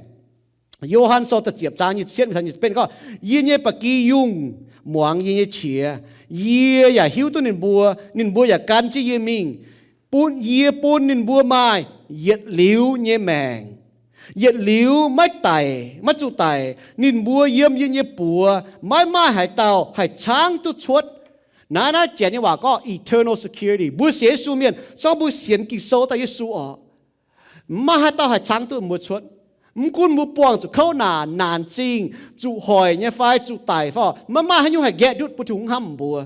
Yo^han Sou da'ziepc zaang nyic ziepc cietv mingh taux nyic ziepc betv gorngv, Yie nyei ba'gi yungh muangx yie nyei qiex. Yie yaac hiuv duqv ninh mbuo, ninh mbuo yaac gan jienv yie mingh. Bun, yie bun ninh mbuo maaih yietc liuz nyei maengc. Yietc liuz maiv daic, maiv zuqc daic. Ninh mbuo yiem yie nyei buoz, maiv maaih haaix dauh haih caangv duqv cuotv. Naaiv, naaiv janx nyei waac gorngv eternal security. Mbuo sienx Yesu mienh, se gorngv mbuo sienx Ging-Sou daaih Yesu oc, maiv maaih haaix dauh haih caangv duqv mbuo cuotv. Mv gunv mbuo buangh zuqc kouv naanc, naanc zingh, zuqc hoic nyei fai zuqc daic fai, maiv maaih haaix nyungc haih nqaeqv ndutv bun Tin-Hungh hnamv mbuo.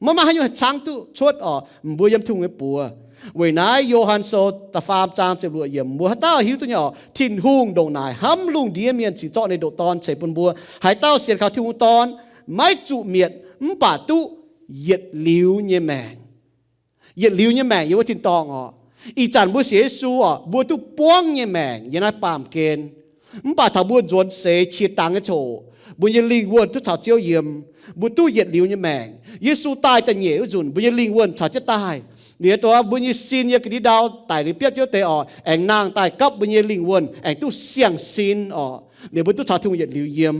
Maiv maaih haaix nyungc haih caangv duqv cuotv oc, mbuo yiem Tin-Hungh nyei buoz. Weic naaiv Yo^han Sou da'faam zaang ziepc luoqc yiemc, mbuo haaix dauh hiuv duqv nyei oc, Tin-Hungh ndongc naaic hnamv lungh ndiev mienh cingx zorqv ninh ndoqc Dorn ceix bun mbuo. Haaix dauh sienx kaux Tin-Hungh Dorn, maiv zuqc mietc, mv baac duqv yietc liuz nyei maengc. Yietc liuz nyei maengc yiem wuov tin-dorngh oc. Ih zanc mbuo sienx Yesu oc, mbuo duqv buangv nyei maengc yiem naaiv baamh gen. Mv baac taux mbuo nzuonx seix qiex dangx nyei ziangh hoc, mbuo nyei lingh wuonh duqv caux Ziouv yiem, mbuo duqv yietc liuz nyei maengc. Yesu daaih da'nyeic wuov nzunc, mbuo nyei lingh wuonh caux jienv daaih. Liuz dongh mbuo nyei sin yiem ga'ndiev ndau daic liuz biopv Ziouv deix oc, aengx nangh daaih gapv mbuo nyei lingh wuonh aengx duqv siang-sin oc. Liuz mbuo duqv caux Tin-Hungh yietc liuz yiem.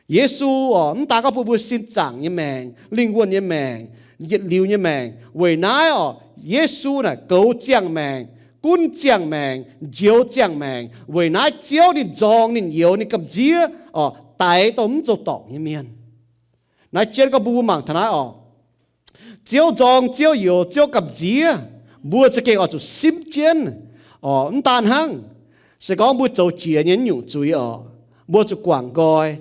Yesu oc, mv daan gorngv bun mbuo sin zaangc nyei maengc, lingh wuonh nyei maengc, yietc liuz nyei maengc. Weic naaiv oc, Yesu naaic goux ziangh maengc, gunv ziangh maengc, njoux ziangh maengc. Weic naaiv Ziouv ninh nzorng, ninh youx, ninh gamh nziev oc, daix dongh mv zoux dorngc nyei mienh. Naaiv jienv gorngv bun mbuo mangc taux naaiv oc. Ziouv nzorng, Ziouv youx, Ziouv gamh nziev, mbuo za'gengh oix zuqc simv jienv oc. Mv daan hnangv, se gorngv mbuo zoux jiex nyei nyungc zuiz oc, mbuo zuqc guangc nqoi.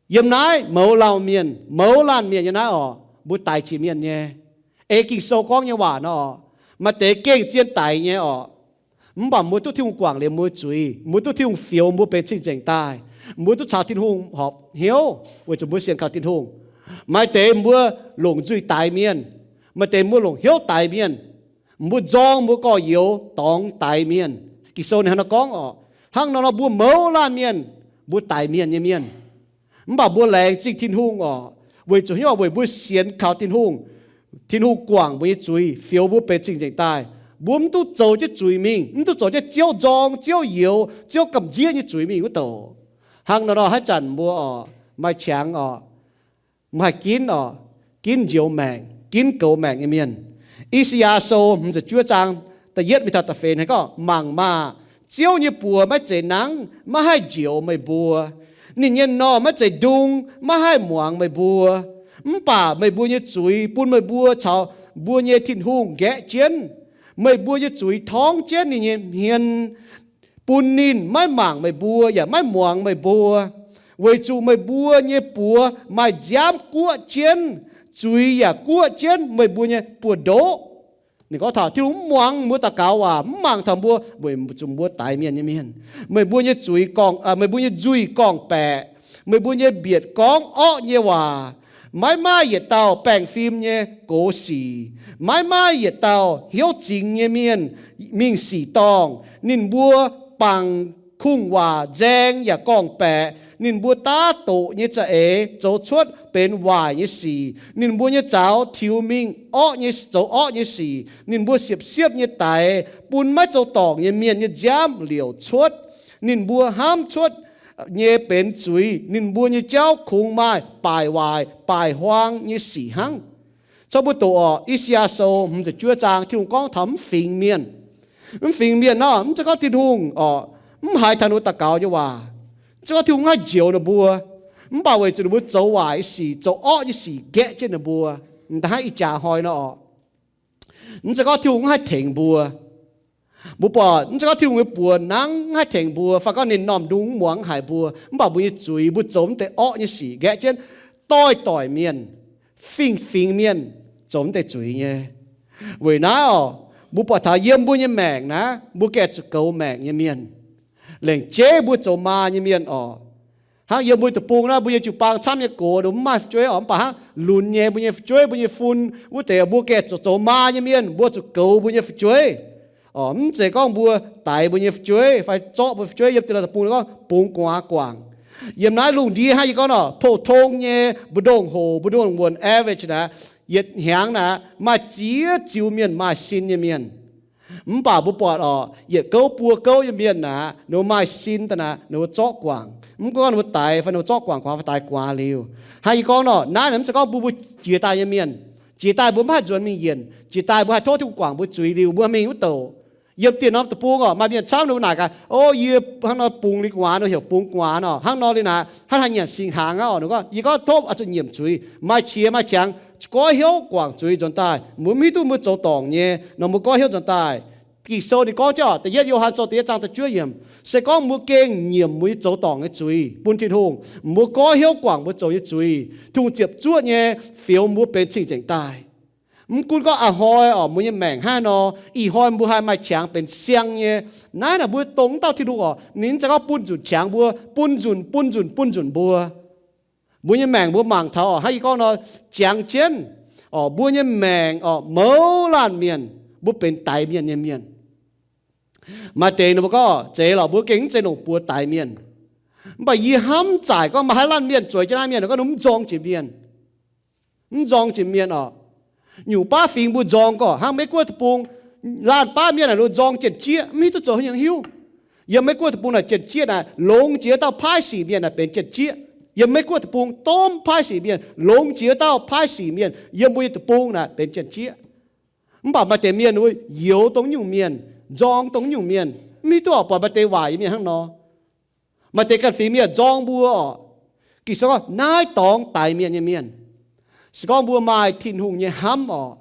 Yiem naaiv mouz laanh mienh, mouz laanh mienh yiem naaiv oc, mbuo daix jiex mienh nyei. Ei Ging-Sou gorngv nyei waac nor oc, maaih deix gengh zien daix nyei oc. Mv baac mbuo duqv Tin-Hungh guangc liuz mbuo zuiz, mbuo duqv Tin-Hungh fioux mbuo benx cing-nzengc daaih, mbuo duqv caux Tin-Hungh horpc hnyouv weic zuqc mbuo sienx kaux Tin-Hungh. Maaih deix mbuo longc nzuih daix mienh, maaih deix mbuo longc hnyouv daix mienh. Mbuo nzorng mbuo gorx-youz dorngx daix mienh. Ging-Sou ninh hnangv nor gorngv oc. Hnangv nor nor mbuo mouz laanh mienh, mbuo daix mienh nyei mienh. Mv baac mbuo laengz zingh Tin-Hungh oc, weic zuqc hnyouv weic mbuo sienx kaux Tin-Hungh. Tin-Hungh guangc mbuo nyei zuiz, fioux mbuo benx cing-nzengc daaih. Mbuo mv duqv zoux jienv zuiz mingh, mv duqv zoux jienv Ziouv nzorng, Ziouv youx, Ziouv gamh nziev nyei zuiz mingh wuov douc. Hnangv nor nor haaix zanc mbuo oc, maaih qangx oc, mbuo haih ginv oc, ginv njoux maengc, ginv goux maengc nyei mienh. I^saa^yaa Sou hmz ziepc juov zaang da'yietv mingh taux da'feix hnangv gorngv, mangc maah! Ziouv nyei buoz maiv zeiz nangv, maiv haih njoux meih mbuo. Ninh nyei m'normh maiv zeiz ndung, maiv haih muangx meih mbuo. Mv baac meih mbuo nyei zuiz bun meih mbuo caux mbuo nyei Tin-Hungh nqaeqv jienv. Meih mbuo nyei zuiz torngv jienv ninh nyei hmien, bun ninh maiv mangc meih mbuo yaac maiv muangx meih mbuo. Weic zuqc meih mbuo nyei buoz maaih nziaamv guoqv jienv, zuiz yaac guoqv jienv meih mbuo nyei buoz-ndoqv. Ninh gorngv taux Tin-Hungh mv muangx mbuo daux gaux waac, mv mangc taux mbuo weic zuqc mbuo daix mienh nyei mienh. Meih mbuo nyei zuiz gorngv, meih mbuo nyei nzuih gorngv-baeqc, meih mbuo nyei mbietc gorngv orqv nyei waac. Maiv maaih yietc dauh baengh fim nyei gox sic, maiv maaih yietc dauh hnyouv zingx nyei mienh mingh sic dorngh. Ninh mbuo bangc kungx-waac nzaeng yaac gorngv-baeqc. Ninh mbuo daav doqc nyei za'eix zoux cuotv benx waaic nyei sic. Ninh mbuo nyei zaux tiux mingh orqv nyei, zoux orqv nyei sic. Ninh mbuo siepv-siepv nyei daix bun maiv zoux dorngc nyei mienh nyei nziaamv liouc cuotv. Ninh mbuo hnamv cuotv nyei benx zuiz. Ninh mbuo nyei jauv kungx maaih baaic waaic baaic huaang nyei sic hnangv. Corc mbuo doqc oc, I^saa^yaa Sou hmz ziepc juov zaang, Tin-Hungh gorngv taux mv fingx mienh. Mv fingx mienh nor, mv zeiz gorngv Tin-Hungh oc, mv haiz taux ninh mbuo daux gaux nyei waac. Mv zeiz gorngv Tin-Hungh mv haih njoux ninh mbuo, mv baac weic zuqc ninh mbuo zoux waaic nyei sic, zoux orqv nyei sic nqaeqv jienv ninh mbuo. M'daaih hnangv ih jaax hnoi nor oc, mv zeiz gorngv Tin-Hungh mv haih tengx mbuo. Mbuo buatc mv zeiz gorngv Tin-Hungh nyei buoz nangv mv haih tengx mbuo, fai gorngv ninh m'normh ndung mv muangx haic mbuo, mv baac mbuo nyei zuiz, mbuo zoux mv deix orqv nyei sic nqaeqv jienv doix-doix mienh, fingx-fingx mienh zoux mv deix zuiz nyei. Weic naaiv oc, mbuo buatc taux yiem mbuo nyei maengc naaiv, mbuo gaengh zuqc goux maengc nyei mienh. Lengc jeiv mbuo zoux maa nyei mienh oc. Hnangv yiem mbuo deic-bung naaiv, mbuo yiem jiu-baang camv nyei gox, ninh mbuo mv maaih fu'jueiv oc, mv baac hnangv lunx nyei mbuo nyei fu'jueiv, mbuo nyei fun wuov deix, mbuo gaengh zoux, zoux maa nyei mienh, mbuo zuqc goux mbuo nyei fu'jueiv. Mv zeiz gorngv mbuo daix mbuo nyei fu'jueiv fai zorqv mbuo fu'jueiv. Yiem diex lorh deic-bung gorngv bungx gu'nguaaz guangc. Yiem naaiv lungh ndiev hnangv yie gorngv nor, pou-tong nyei mbu'ndongx hoc, mbu'ndongx wuonc, average naaic, yietc hnyangx naaic maaih ziex ziux mienh maaih sin nyei mienh. Mv baac mbuo buatc oc, yietc gouv buo gouv nyei mienh naaic, ninh mbuo maaih sin daaih naaic, ninh mbuo zorqv guangc. Mv gunv ninh mbuo daix fai ninh mbuo zorqv guangc guaax fai daix guaax liuz. Hnangv yie gorngv nor, naaiv mv zeiz gorngv mbuo, mbuo jiex daaih nyei mienh, jiex daaih mbuo mv haih nzuonx mingh yienc, jiex daaih mbuo haih tov Tin-Hungh guangc mbuo zuiz liuz mbuo mingh wuov douc. Yiem diex norm deic-bung oc, maaih mienh camv ninh mbuo naaic gaax, o, yie hnangv nor bungx liuz gu'nguaaz, ninh heuc bungx gu'nguaaz nor, hnangv nor liuz naaic, hnangv haaix nyanc singx hnaangx aqv oc. Ninh gorngv, yie gorngv tov oix zuqc nyiemc zuiz, maaih qiex maaih qangx, goiv hnyouv guangc zuiz nzuonx daaih. Mbuo mv hiuv duqv mbuo zoux dorngc nyei nor, mbuo goiv hnyouv nzuonx daaih. Ging-Sou ninh gorngv jienv oc, da'yietv Yo^han Sou da'yietv zaang da'juov yiemc, se gorngv mbuo gengh nyiemc mbuo nyei zoux dorngc nyei zuiz bun Tin-Hungh, mbuo goiv hnyouv guangc mbuo zoux nyei zuiz, Tin-Hungh ziepc zuoqv nyei fioux mbuo benx cing-nzengc daaih. Mv gunv gorngv a'hnoi oc, mbuo nyei maengc hnangv haaix nor, ih hnoi mbuo haih maaih qangx benx siang nyei, naaiv naaic mbuo dongh wuov dauh Tin-Hungh oc, ninh mv zeiz gorngv bun nzunc qangx mbuo, bun nzunc, bun nzunc, bun nzunc mbuo. Mbuo nyei maengc mbuo mangc taux oc, hnangv yie gorngv nor, jangx jienv oc, mbuo nyei maengc oc, mouz laanh mienh, mbuo benx daix mienh nyei mienh. Maaih deix ninh mbuo gorngv, zeiz lorqc, mbuo gengh mv zeiz longc buoz daix mienh. Mv baac yie hnamv zaaic gorngv maaih haaix laanh mienh zueiz jienv naaiv mienh gorngv ninh mv nzorng jiex mienh. Mv nzorng jiex mienh oc. Nyungc baav fingx mbuo nzorng gorqv hnangv Meiv Guoqv deic-bung, laanh baav mienh naaic lungh nzorng jien-jieqv, mv hiuv duqv zoux haaix nyungc hiuv. Yiem Meiv Guoqv deic-bung naaic jien-jieqv naaic longx jiex dauh paaiv sic mienh naaic benx jien-jieqv. Yiem Meiv Guoqv deic-bung domh paaiv sic mienh, longx jiex dauh paaiv sic mienh yiem mbuo nyei deic-bung naaic benx jien-jieqv. Mv baac maaih deix mienh youz dongh nyungc mienh, nzorng dongh nyungc mienh, mv hiuv duqv oc, buatc maaih deix waaic nyei mienh hnangv nor. Maaih deix ganh fingx mienh nzorng mbuo oc. Ging-Sou gorngv naaiv dorngx daix mienh nyei mienh. Se gorngv mbuo maaih Tin-Hungh nyei hnamv oc,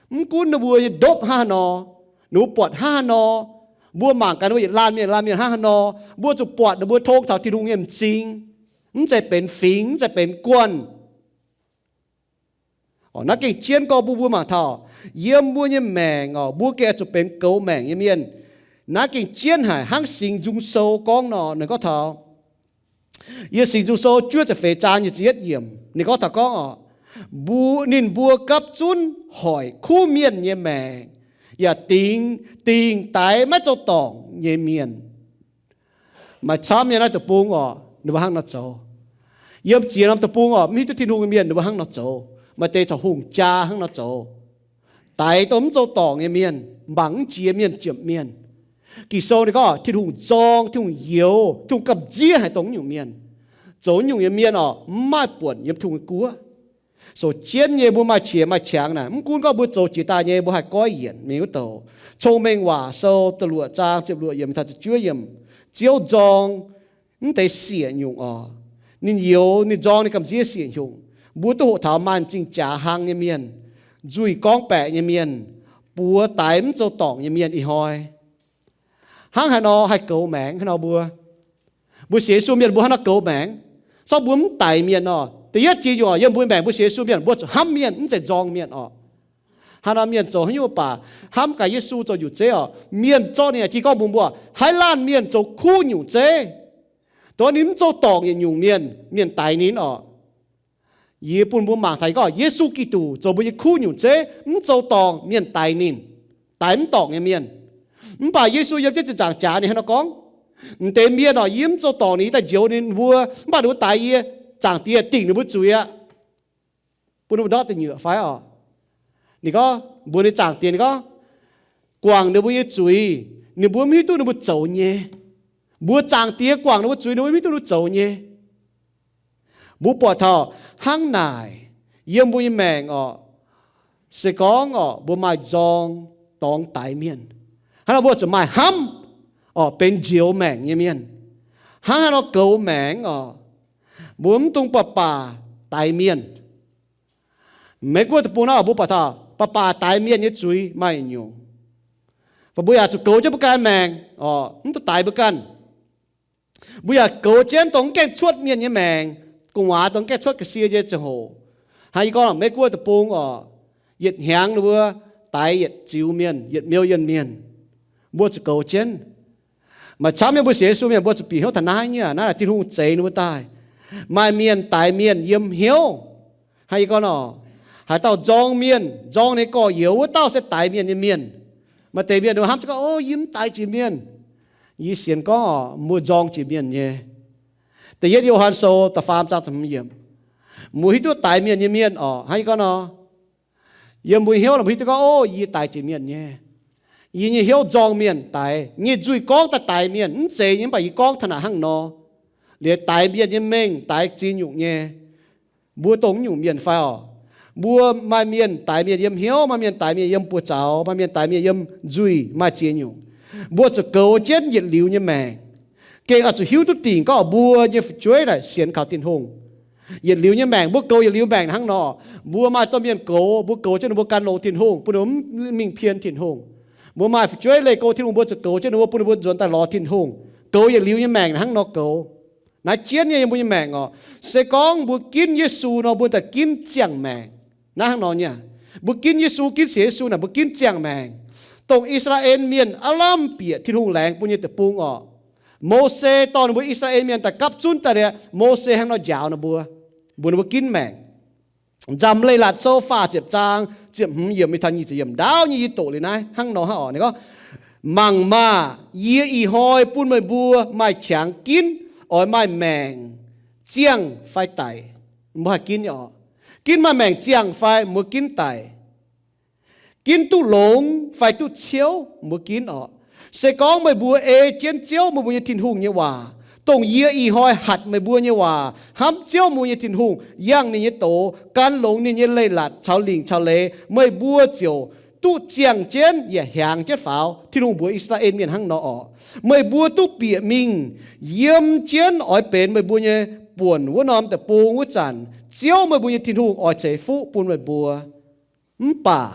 mv gunv ninh mbuo nyei ndopv hnangv haaix nor, ninh mbuo buatc hnangv haaix nor, mbuo mangc gaax ninh mbuo yietc laanh mienh laanh mienh hnangv haaix nor, mbuo zuqc buatc ninh mbuo tong taux Tin-Hungh nyei m'zing, mv zeiz benx fingx, mv zeiz benx guanh. Naaiv gengh jienv gorngv mbuo, mbuo mangc taux yiem mbuo nyei maengc oc, mbuo gengh oix zuqc benx goux maengc nyei mienh. Naaiv gengh jienv haic hnangv Singx Nzung Sou gorngv nor, ninh gorngv taux, yiem Singx Nzung Sou juov ziepc feix zaang nyic ziepc yietv yiemc, ninh gorngv taux gorngv oc, mbuo, ninh mbuo gapv zunv hoic kuv mienh nyei maengc, yaac dingc, dingc daix maiv zoux dorngc nyei mienh. Maaih camv nyei naaiv deic-bung oc, ninh mbuo hnangv nor zoux. Yiem ziex norm deic-bung oc, mv hiuv duqv Tin-Hungh nyei mienh ninh mbuo hnangv nor zoux. Maaih deix corc hungh jaa hnangv nor zoux, daix dongh mv zoux dorngc nyei mienh, mangc mv jiex mienh, jomc mienh. Ging-Sou ninh gorngv Tin-Hungh zorng, Tin-Hungh youz, Tin-Hungh gamh nziev haic dongh nyungc mienh. Zoux nyungc nyei mienh oc, mv maaih buonc yiem Tin-Hungh nyei guoqv. Sou jienv nyei mbuo maaih qiex maaih qangx naaic, mv gunv gorngv mbuo zoux jiex daaih nyei mbuo haih goiv yienc mingh wuov douc. Cong-Mengh Waac Sou da'luoqc zaang ziepc luoqc yiemc taux ziepc juov yiemc, Ziouv nzorng mv deix siec nyungc oc. Ninh youz, ninh nzorng ninh gamh nziev siec nyungc. Mbuo duqv hoqc taux maaih m'zing jaax hlang nyei mienh, nzuih gorngv baeqc nyei mienh, buoz daix mv zoux dorngc nyei mienh ih hnoi. Hnangv haaix nor haih goux maengc hnangv nor mbuo? Mbuo sienx Yesu mienh mbuo hnangv nor goux maengc. Sortv mbuo mv daix mienh nor, da'yietv jiex nyungc oc, yiem mbuo maengc mbuo sienx Yesu mienh mbuo zuqc hnamv mienh mv zeiz nzorng mienh oc. Haaix norm mienh zoux haaix nyungc baac hnamv gaax Yesu zoux nyungc zeiv oc. Mienh zorqv ninh yaac jienv gorngv mbuox mbuo, haaix laanh mienh zoux kuv nyungc zeiv, dongh ninh mv zoux dorngc yietc nyungc mienh, mienh daix ninh oc. Yie bun mbuo mangc taux gorngv Yesu Giduc zoux mbuo nyei kuv nyungc zeiv, mv zoux dorngc mienh daix ninh, daix mv dorngc nyei mienh. Mv baac Yesu yiem jienv ziepc nzaangc jaax ninh hnangv nor gorngv, m'deix mienh oc, yie mv zoux dorngc ninh, yie daaih njoux ninh mbuo, mv baac ninh mbuo daix yie, Zaangc Diex dingc ninh mbuo zuiz aqv. Bun ninh mbuo ndortv deic nyuoqc fai oc. Ninh gorngv, mbuox ninh Zaangc Diex, ninh gorngv, guangc ninh mbuo nyei zuiz, ninh mbuo mv hiuv duqv ninh mbuo zoux nyei. Mbuox Zaangc Diex guangc ninh mbuo zuiz, ninh mbuo mv hiuv duqv ninh mbuo zoux nyei. Mbuo buatc taux hnangv naaic, yiem mbuo nyei maengc oc, se gorngv oc, mbuo maaih nzorng dorngx daix mienh, hnangv nor mbuo zuqc maaih hnamv oc, benx njoux maengc nyei mienh. Hnangv haaix nor goux maengc oc? Mbuo mv dungx baac baac daix mienh. Meiv Guoqv deic-bung nor mbuo buatc taux baac baac daix mienh nyei zuiz maaih nyungc. Mv baac mbuo yaac zuqc goux jienv mbuo ganh maengc oc, mv dungx daix mbuo ganh. Mbuo yaac goux jienv dongh mv gaengh cuotv mienh nyei maengc, gu'nguaaz dongh mv gaengh cuotv ga'sie nyei ziangh hoc. Hnangv yie gorngv Meiv Guoqv deic-bung oc, yietc hnyangx ninh mbuo daix yietc ziux mienh, yietc million mienh. Mbuo zuqc goux jienv. Maaih camv nyei mbuo sienx Yesu mienh mbuo zuqc bieqc hnyouv taux naaiv nyei aqv. Naaiv Tin-Hungh zeix ninh mbuo daaih. Maaih mienh daix mienh yiem hnyouv. Hnangv yie gorngv nor, haaix dauh nzorng mienh, nzorng ninh gorx-youz wuov dauh se daix mienh nyei mienh. Maaih deix mienh ninh mbuo hnamv gorngv, o, yie mv daix jiex mienh. Yie sienx gorngv oc, mbuo nzorng jiex mienh nyei. Da'yietv Yo^han Sou da'faam zaang ziepc hmz yiemc, mbuo hiuv duqv daix mienh nyei mienh oc. Hnangv yie gorngv nor, yiem mbuo hnyouv mbuo hiuv duqv gorngv, o, yie daix jiex mienh nyei. Yie nyei hnyouv nzorng mienh, daix nyei nzuih gorngv daaih daix mienh, mv zeiz nyei, mv baac yie gorngv taux naaic hnangv nor. Liuz daix mienh nyei mengh daix ziex nyungc nyei. Mbuo dongh nyungc mienh fai oc? Mbuo maaih mienh daix mienh yiem hnyouv, maaih mienh daix mienh yiem buoz-zaux, maaih mienh daix mienh yiem nzuih, maaih ziex nyungc. Mbuo zuqc goux jienv yietc liuz nyei maengc. Gengh oix zuqc hiuv duqv dingc gorngv mbuo nyei fu'jueiv naaic sienx kaux Tin-Hungh. Yietc liuz nyei maengc, mbuo goux yietc liuz maengc hnangv nor, mbuo maaih domh mienh goux, mbuo goux jienv ninh mbuo gan longx Tin-Hungh, bun ninh mbuo mingh pien Tin-Hungh. Mbuo maaih fu'jueiv leih go Tin-Hungh, mbuo zuqc goux jienv ninh mbuo, bun ninh mbuo nzuonx daaih lorz Tin-Hungh. Goux yietc liuz nyei maengc hnangv nor goux. Naaiv jienv nyei yiem mbuo nyei maengc oc. Se gorngv mbuo ginv Yesu nor, mbuo daaih ginv ziangh maengc. Naaiv hnangv nor nyei. Mbuo ginv Yesu, ginv sienx Yesu naaic, mbuo ginv ziangh maengc. Dongh I^saa^laa^en Mienh aav lamh bieqc Tin-Hungh laengz bun nyei deic-bung oc, Mose dorh ninh mbuo I^saa^laa^en Mienh daaih gapv zunv daaih liuz, Mose hnangv nor njaaux ninh mbuo, mbuox ninh mbuo ginv maengc. Nzamc Leiz-Latc Sou faah ziepc zaang ziepc hmz yiemc mingh taux nyic ziepc yiemc ndaauv nyei yie doqc liuz naaiv hnangv nor hnangv orqc. Ninh gorngv, Mangc maah! Yie ih hnoi bun meih mbuo maaih qangx ginv, oix maaih maengc ziangh fai daic. Mbuo haih ginv nyei orqc. Ginv maaih maengc ziangh fai mbuo ginv daic. Ginv duqv longx fai duqv ciouv mbuo ginv orqc. Se gorngv meih mbuo ei jienv Ziouv, meih mbuo nyei Tin-Hungh nyei waac, dongh yie ih hnoi hatc meih mbuo nyei waac, hnamv Ziouv, meih mbuo nyei Tin-Hungh, yangh ninh nyei doz, gan longx ninh nyei leiz-latc caux lingc caux leiz, meih mbuo ziouc duqv ziangh jienv yaac hiaangx jienv faaux. Tin-Hungh mbuox I^saa^laa^en Mienh hnangv nor orqc. Meih mbuo duqv bieqc mingh yiem jienv oix benx meih mbuo nyei buonc wuov norm deic-bung wuov zanc, Ziouv, meih mbuo nyei Tin-Hungh, oix ceix fuqv bun meih mbuo. Mv baac,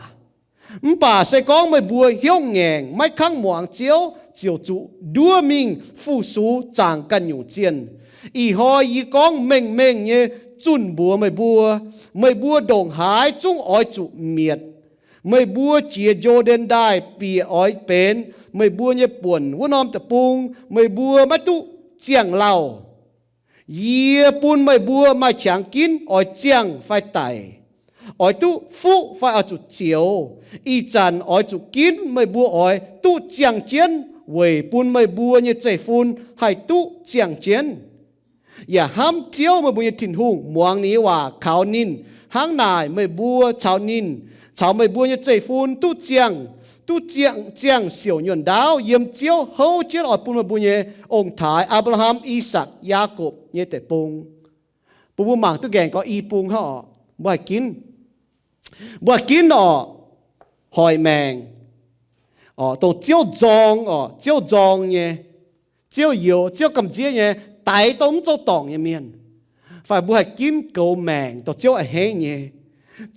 mv baac se gorngv meih mbuo hnyouv ngaengc, maiv kangv muangx Ziouv, ziouc zuqc nduov mingh fu-sux zaangc ganh nyungc zienh. Ih hnoi yie gorngv mengh mengh nyei zunh mbuox meih mbuo, meih mbuo ndongc haaix zungv oix zuqc mietc. Meih mbuo jiex Yo^ndaen Ndaaih bieqc oix benx meih mbuo nyei buonc wuov norm deic-bung, meih mbuo maiv duqv ziangh lauh. Yie bun meih mbuo maaih qangx ginv, oix ziangh fai daic, oix duqv fuqv fai oix zuqc zioux. Ih zanc oix zuqc ginv, meih mbuo oix duqv ziangh jienv, weic bun meih mbuo nyei zeiv-fun haih duqv ziangh jienv, yaac hnamv Ziouv, meih mbuo nyei Tin-Hungh, muangx ninh nyei waac, kaux ninh. Hnangv naaic meih mbuo caux ninh, caux meih mbuo nyei zeiv-fun duqv ziangh, duqv ziangh, ziangh siouc nyuonh ndaauv yiem Ziouv houv jienv oix bun meih mbuo nyei ong-taaix, Apc^laa^ham, I^sakc, Yaakopv, nyei deic-bung. Bun mbuo mangc duqv nqaengc gorx i bung hnangv orqc. Mbuo haih ginv, mbuo haih ginv orqc, hoic maengc orqc, dongh Ziouv nzorng orqc, Ziouv nzorng nyei, Ziouv youx, Ziouv gamh nziev nyei, daix dongh mv zoux dorngc nyei mienh. Fai mbuo haih ginv goux maengc dongh Ziouv a'hneiv nyei.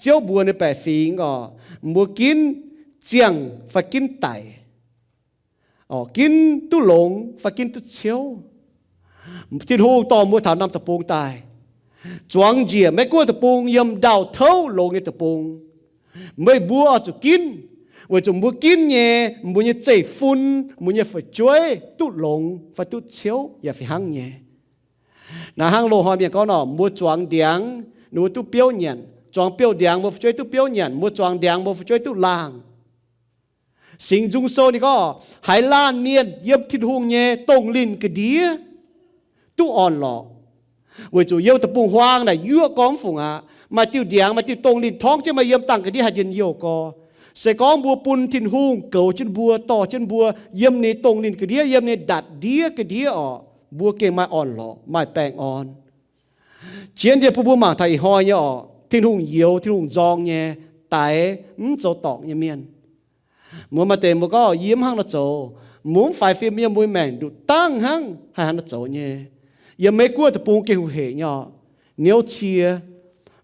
Ziouv mbuox ninh baeqc fingx orqc, mbuo ginv ziangh fai ginv daic, ginv duqv longx fai ginv duqv ciouv. Tin-Hungh dorh mbuo taux norm deic-bung daaih, zuangx njiec Meiv-Guoqv deic-bung yiem ndau-touv longx nyei deic-bung. Meih mbuo oix zuqc ginv, weic zuqc mbuo ginv nyei, mbuo nyei zeiv-fun, mbuo nyei fu'jueiv duqv longx fai duqv ciouv yaac fih hnangv nyei. Naaiv hnangv loz-hnoi mienh gorngv nor, mbuo zuangx ndiangx, ninh mbuo duqv biouv nyanc. Zuangx biouv ndiangx, mbuo fu'jueiv duqv biouv nyanc. Mbuo zuangx ndiangx, mbuo fu'jueiv duqv laangh. Singx Nzung Sou ninh gorngv, haaix laanh mienh yiem Tin-Hungh nyei dongh linh ga'ndiev duqv orn-lorqc. Weic zuqc yiem deic-bung-huaang naaic yuoqv gorngv fungc aqv. Maaih diuh ndiangx, maaih diuh dongh linh torngv jienv meih yiem dangh ga'ndiev haih njien-youh gorx. Se gorngv mbuo bun Tin-Hungh goux jienv mbuo, dorh jienv mbuo yiem ninh dongh linh ga'ndiev, yiem ninh ndatc ndiev ga'ndiev orqc, mbuo gengh maaih orn-lorqc, maaih baengh orn. Zien yie bun mbuo mangc taux ih hnoi nyei orqc, Tin-Hungh youx, Tin-Hungh nzorng nyei, daix mv zoux dorngc nyei mienh. Mbuo maaih deix mbuo gorngv, yie mv hnangv nor zoux. Mbuo mv faix fim yiem mbuo maengc nduqc dangh hnangv haih hnangv nor zoux nyei. Yiem Meiv-Guoqv deic-bung gengh huhec nyei orqc, niouv cie.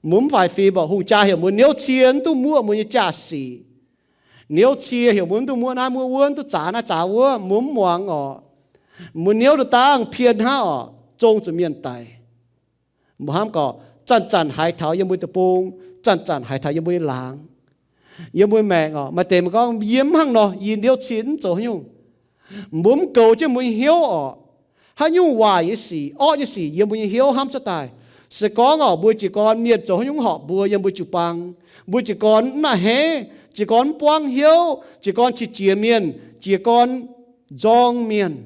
Mbuo mv faix fim orqc, hungh jaa heuc mbuo niouv cie mv duqv muoqv mbuo nyei jaa-sic. Niouv cie heuc mbuo mv duqv muoqv naaiv muoqv wuov, mv duqv zaax naaiv zaax wuov, mbuo mv muangx orqc. Mbuo niouv nduqc dangh pien hnangv orqc, zong zuqc mienh daic. Mbuo hnamv gorqv, zanc-zanc haiz taux yiem mbuo deic-bung, zanc-zanc haiz taux yiem mbuo nyei laangz. Yiem mbuo maengc orqc, maaih deix mbuo gorngv, yie mv hnangv nor, yie niouv cie mv zoux haaix nyungc. Mbuo mv goux jienv mbuo nyei hnyouv orqc. Haaix nyungc waaic nyei sic, orqv nyei sic yiem mbuo nyei hnyouv hnamv cuotv daaih. Se gorngv orqc, mbuo jiez gorn mienh zoux haaix nyungc horpc mbuo yiem mbuo jiu-baang, mbuo jiez gorn mv naaiv hneiv, jiez gorn mv buangv hnyouv, jiez gorn qiex jiez mienh, jiez gorn nzorng mienh,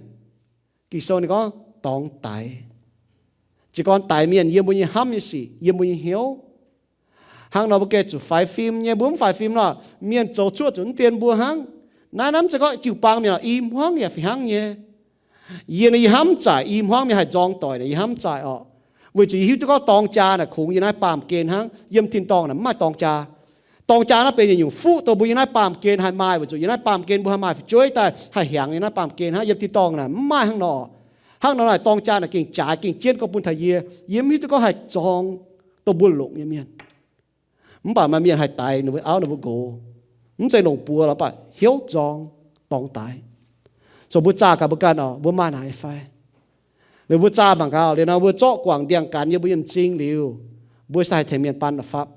Ging-Sou ninh gorngv dorngx daix. Jiez gorn daix mienh yiem mbuo nyei hnamv nyei sic, yiem mbuo nyei hnyouv. Hnangv nor mbuo gengh zuqc faix fim nyei. Mbuo mv faix fim nor, mienh zoux cuoqv zuqc mv dien mbuo hnangv. Naaiv, naaiv mv zeiz gorngv jiu-baang mienh orqc, i hmuangv yaac fih hnangv nyei. Yie naaiv, yie hnamv zaic i hmuangv mienh haih nzorng doic naaic, yie hnamv zaic orqc. Weic zuqc yie hiuv duqv gorngv dorng jaa naaic kungx yiem naaiv baamh gen hnangv. Yiem tin-dorngh naaic mv maaih dorng jaa. Dorng jaa naaiv benx yietc nyungc fuqv dongh mbuo yiem naaiv baamh gen haih maaih, weic zuqc yiem naaiv baamh gen mbuo haih maaih fu'jueiv daaih haih hiaangx yiem naaiv baamh gen hnangv. Yiem tin-dorngh naaic mv maaih hnangv nor. Hnangv nor naaic dorng jaa naaic gengh jaaix gengh jienv gorngv bun taux yie. Yie mv hiuv duqv gorngv haih nzorng dongh mbuo longc nyei mienh. Mv baac maaih mienh haih daix ninh mbuo auv ninh mbuo nqox. Mv zeiz longc buoz lorqc, mv baac hnyouv nzorng, dorngx daix. So mbuo zaah gaax mbuo ganh orqc, mbuo maaih naaic fai? Liuz mbuo zaah mangc gaax liuz nor, mbuo zorqv guangc ndiangx-gaanx yiem mbuo nyei m'zing liuz, mbuo se haih tengx mienh baan la'fapv.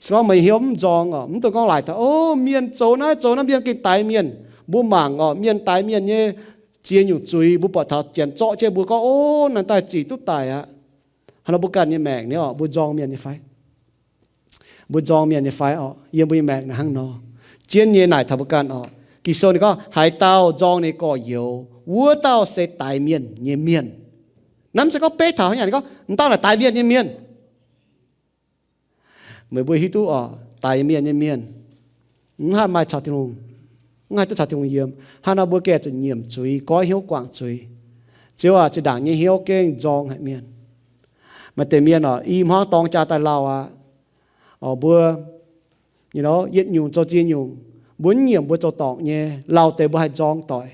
Se gorngv meih hnyouv mv nzorng orqc, mv dungx gorngv laaic taux, o, mienh zoux naaiv zoux naaiv, mienh gengh daix mienh. Mbuo mangc orqc, mienh daix mienh nyei ziex nyungc zuiz, mbuo buatc taux janx zorqv jienv mbuo gorngv, o, naaiv daaih zic duqv daic aqv. Hnangv nor mbuo ganh nyei maengc ni orqc, mbuo nzorng mienh nyei fai? Mbuo nzorng mienh nyei fai orqc? Yiem mbuo nyei maengc naaiv hnangv nor. Zien nyei naaic taux mbuo ganh orqc, Ging-Sou ninh gorngv, haaix dauh nzorng ninh gorx-youz, wuov dauh se daix mienh nyei mienh. Naaiv mv zeiz gorngv beiv taux haaix nyungc, ninh gorngv, m'dauh naaic daix mienh nyei mienh. Meih mbuo hiuv duqv orqc, daix mienh nyei mienh mv haih maaih caux Tin-Hungh, mv haih duqv caux Tin-Hungh yiem. Hnangv nor mbuo gengh zuqc nyiemc zuiz, goiv hnyouv guangc zuiz. Ziouv aac, zinh ndaangc nyei hnyouv gengh nzorng haic mienh. Maaih deix mienh orqc, i hmuangv dorng jaa daaih lauh aqv. Orqc, mbuo, you know, yietc nyungc zoux ziex nyungc, mbuo mv nyiemc mbuo zoux dorngc nyei, lauh deix mbuo haih nzorng doic.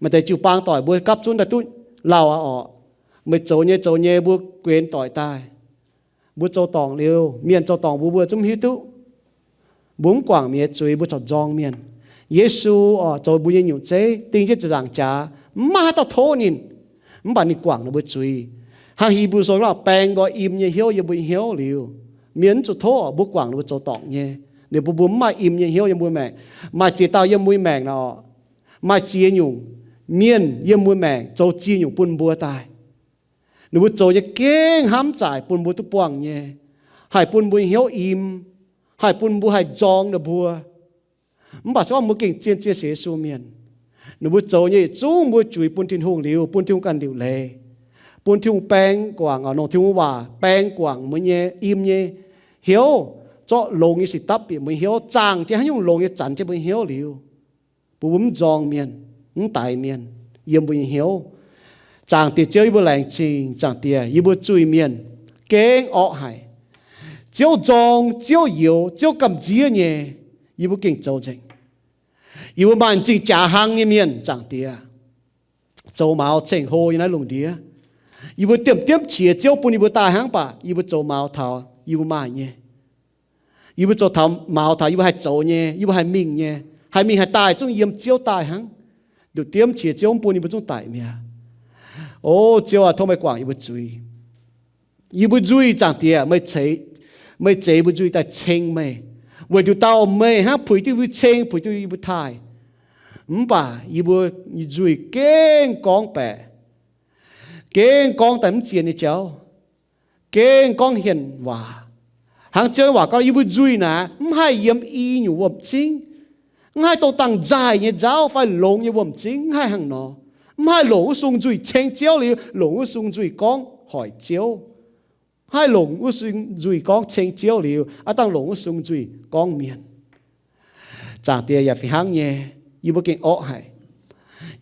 Maaih deix jiu-baang doic mbuo gapv zunv daaih duqv lauh aqv orqc. Meih zoux nyei zoux nyei mbuo guenx doic daaih. Mbuo zoux dorngc liuz, mienh zoux dorngc mbuo, mbuo zungv mv hiuv duqv. Mbuo mv guangc mienh nyei zuiz, mbuo corc nzorng mienh. Yesu orqc, zoux mbuo nyei nyungc zeiv, ding jienv ziepc nzaangc jaax, mv maaih haaix dauh tov ninh, mv baac ninh guangc ninh mbuo zuiz. Hnangv Hipv^lu Sou gorngv, baeng nqoi im nyei hnyouv yiem mbuo nyei hnyouv liuz, mienh mv zuqc tov mbuo guangc ninh mbuo zoux dorngc nyei. Ninh mbuo, mbuo mv maaih im nyei hnyouv yiem mbuo maengc. Maaih ziex dauh yiem mbuo maengc nor, maaih ziex nyungc mienh yiem mbuo maengc zoux ziex nyungc bun mbuo daaih. Ninh mbuo zoux nyei gengh hnamv zaaic bun mbuo duqv buangh nyei, haih bun mbuo hnyouv im, haih bun mbuo haih nzorng ninh mbuo. Mv baac se gorngv mbuo gengh zien, zien sienx Yesu mienh, ninh mbuo zoux nyei yietc zungv mbuo juix bun Tin-Hungh liuz, bun Tin-Hungh ganh liuc leiz, bun Tin-Hungh baeng guangc, longc Tin-Hungh waac baeng guangc mbuo nyei im nyei hnyouv, zorqv longx nyei sic dapv bieqc mbuo nyei hnyouv, zaangh jienv haaix nyungc longx nyei zanc jienv mbuo nyei hnyouv liuz, bun mbuo mv nzorng mienh, mv daix mienh yiem mbuo nyei hnyouv. Zaangc Diex Ziouv, yie mbuo laengz zingh Zaangc Diex, yie mbuo zuiz-mienh gengh orqv haic. Ziouv nzorng, Ziouv youx, Ziouv gamh nziev nyei, yie mbuo gengh zoux nzengc. Yie mbuo maaih m'zing jaax hnangv nyei mienh, Zaangc Diex, zoux maux ceng-hlo yiem naaiv lungh ndiev. Yie mbuo diemv diemv qiex Ziouv bun yie mbuo daaih hnangv, mv baac yie mbuo zoux maux taux yie mbuo maaih nyei. Yie mbuo zoux taux maux taux yie mbuo haih zoux nyei, yie mbuo haih mingh nyei, haih mingh haih daaih zungv yiem Ziouv daaih hnangv. Nduqc diemv qiex Ziouv mv bun yie mbuo zungv daic mi'aqv. O Ziouv aac, tov meih guangc yie mbuo zuiz. Yie mbuo nzuih, Zaangc Diex, meih zeix, meih zeix yie mbuo nzuih daaih ceng meih, weic nduqc dauh meih hnangv puix duqv yie mbuo ceng, puix duqv yie mbuo taaih. Mv baac yie mbuo nzuih gengh gorngv baeqc, gengh gorngv daaih mv zien nyei jauv, gengh gorngv hienh waac. Hnangv Ziouv nyei waac gorngv, yie mbuo nzuih naaic mv haih yiem i nyungc wuom-zingv, mv haih dongh dangh nzaaih nyei nzauv fai longx nyei wuom-zingv, mv haih hnangv nor. Mv haih longc wuov sung nzuih ceng Ziouv liuz, longc wuov sung nzuih gorngv hoic Ziouv. Mv haih longc wuov sung nzuih gorngv ceng Ziouv liuz, aav dangh longc wuov sung nzuih gorngv mienh. Zaangc Diex, yaac fih hnangv nyei, yie mbuo gengh orqv haic.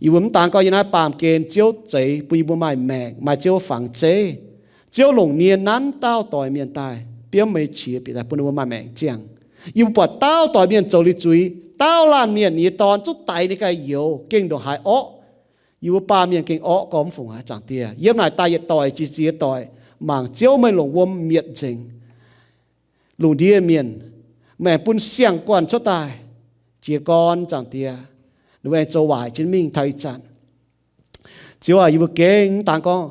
Yie mbuo mv daan gorngv yiem naaiv baamh gen Ziouv zeix bun yie mbuo maaih maengc, maaih Ziouv fangx zeiv. Ziouv longc nie nanv dauh doix mienh daaih biomv meih qiex bieqc daaih bun ninh mbuo maaih maengc ziangh. Yie mbuo buatc dauh doix mienh zoux liuz zuiz, dauh laanh mienh nyei dorn zungv daix ninh ganh youz, gengh ndongc haaix orqv. Yie mbuo baamh mienh gengh orqv gormx fungc aqv, Zaangc Diex. Yiem naaic daaih yietc doic jiex ziex doic, mangc Ziouv meih longc wuom mietc nzengc lungh ndiev mienh, maengc bun siang-guanh cuotv daaih jiez gorn, Zaangc Diex. Ninh mbuo aengx zoux waaic jienv mingh taux ih zanc. Ziouv aac, yie mbuo gengh mv daan gorngv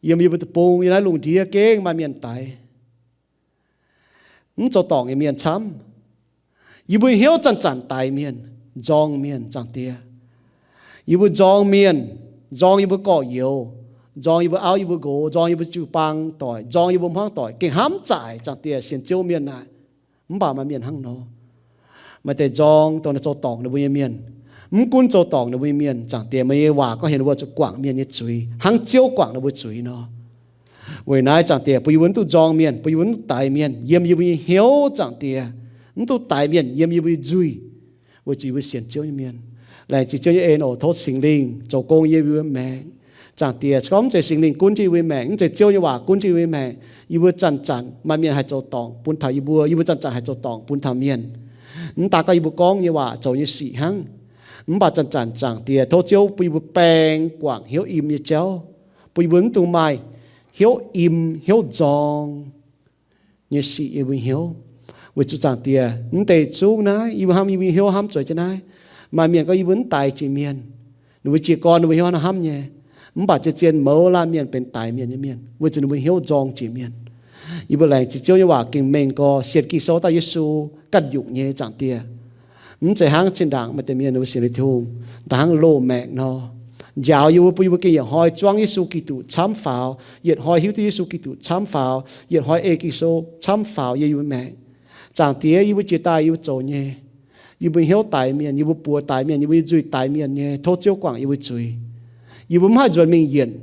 yiem yie mbuo deic-bung, yiem naaiv lungh ndiev gengh maaih mienh daix. Mv zoux dorngc nyei mienh camv. Yie mbuo hnyouv zanc-zanc daix mienh, nzorng mienh, Zaangc Diex. Yie mbuo nzorng mienh, nzorng yie mbuo gorx-youz, nzorng yie mbuo auv yie mbuo nqox, nzorng yie mbuo jiu-baang doic, nzorng yie mbuo hmuangv doic, gengh hnamv zaaic, Zaangc Diex, sienx Ziouv mienh naaic. Mv baac maaih mienh hnangv nor. Maaih deix nzorng dongh ninh zoux dorngc ninh mbuo nyei mienh. Mv gunv zoux dorngc ninh mbuo nyei mienh, Zaangc Diex, meih nyei waac gorngv heuc ninh mbuo zuqc guangc mienh nyei zuiz hnangv Ziouv guangc ninh mbuo zuiz nor. Weic naaiv, Zaangc Diex, bun yie mbuo mv duqv nzorng mienh, bun yie mbuo mv daix mienh yiem yie mbuo nyei hnyouv, Zaangc Diex, mv duqv daix mienh yiem yie mbuo nyei nzuih, weic zuqc yie mbuo sienx Ziouv nyei mienh. Laengz zingh Ziouv nyei en oc. Tov Singx Lingh zoux gong yiem yie mbuo maengc. Zaangc Diex, se gorngv mv zeiz Singx Lingh gunv jienv yie mbuo maengc, mv zeiz Ziouv nyei waac gunv jienv yie mbuo maengc, yie mbuo zanc-zanc maaih mienh haih zoux dorngc bun taux yie mbuo, yie mbuo zanc-zanc haih zoux dorngc bun taux mienh. Mv daan gorngv yie mbuo gorngv nyei waac, zoux nyei sic hnangv. Mv baac zanc-zanc, Zaangc Diex, tov Ziouv bun yie mbuo baeng guangc hnyouv im nyei jauv, bun yie mbuo mv dungx maaih hnyouv im, hnyouv nzorng nyei sic yiem mbuo hnyouv. Weic zuqc, Zaangc Diex, mv deix zungv naaiv yie mbuo hnamv, yie mbuo hnyouv hnamv zueiz jienv naaiv. Maaih mienh gorngv yie mbuo mv daix jiex mienh, ninh mbuo jiez gorn ninh mbuo hnyouv hnamv nyei. Mv baac zien-zien mouz laanh mienh benx daix mienh nyei mienh, weic zuqc ninh mbuo hnyouv nzorng jiex mienh. Yie mbuo laengz zingh Ziouv nyei waac gengh mengh gorx, sienx Ging-Sou dauh Yesu ganh nyungc nyei, Zaangc Diex. Mv zeiz hnangv zinh ndaangc maaih deix mienh ninh mbuo sienx liuz Tin-Hungh daaih hnangv loz-maengc nor, njaaux yie mbuo, bun yie mbuo gengh yietc hnoi zuangv Yesu Giduc camv faaux, yietc hnoi hiuv duqv Yesu Giduc camv faaux, yietc hnoi ei Ging-Sou camv faaux yiem yie mbuo maengc. Zaangc Diex, yie mbuo jiex daaih yie mbuo zoux nyei, yie mbuo hnyouv daix mienh, yie mbuo buoz daix mienh, yie mbuo nyei nzuih daix mienh nyei, tov Ziouv guangc yie mbuo zuiz. Yie mbuo mv haih nzuonx mingh yienc,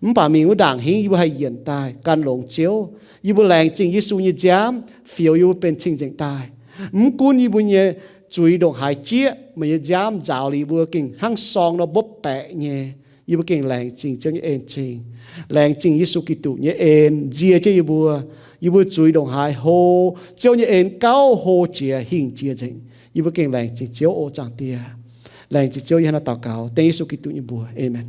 mv baac mingh wuov ndaangc hingv yie mbuo haih yienc daaih gan longx Ziouv. Yie mbuo laengz zingh Yesu nyei nziaamv fioux yie mbuo benx cing-nzengc daaih. Mv gunv yie mbuo nyei zuiz ndongc haaix jieqv, meih nyei nziaamv nzaaux liuz yie mbuo gengh hnangv sorng nor mbopv baeqc nyei. Yie mbuo gengh laengz zingh Ziouv nyei en-zingh, laengz zingh Yesu Giduc nyei en nzie jienv yie mbuo. Yie mbuo zuiz ndongc haaix hlo, Ziouv nyei en gauh hlo jiex hingh jiex nzengc. Yie mbuo gengh laengz zingh Ziouv oc, Zaangc Diex. Laengz zingh Ziouv, yie hnangv naaiv daux gaux dengv Yesu Giduc nyei mbuox. Aamen.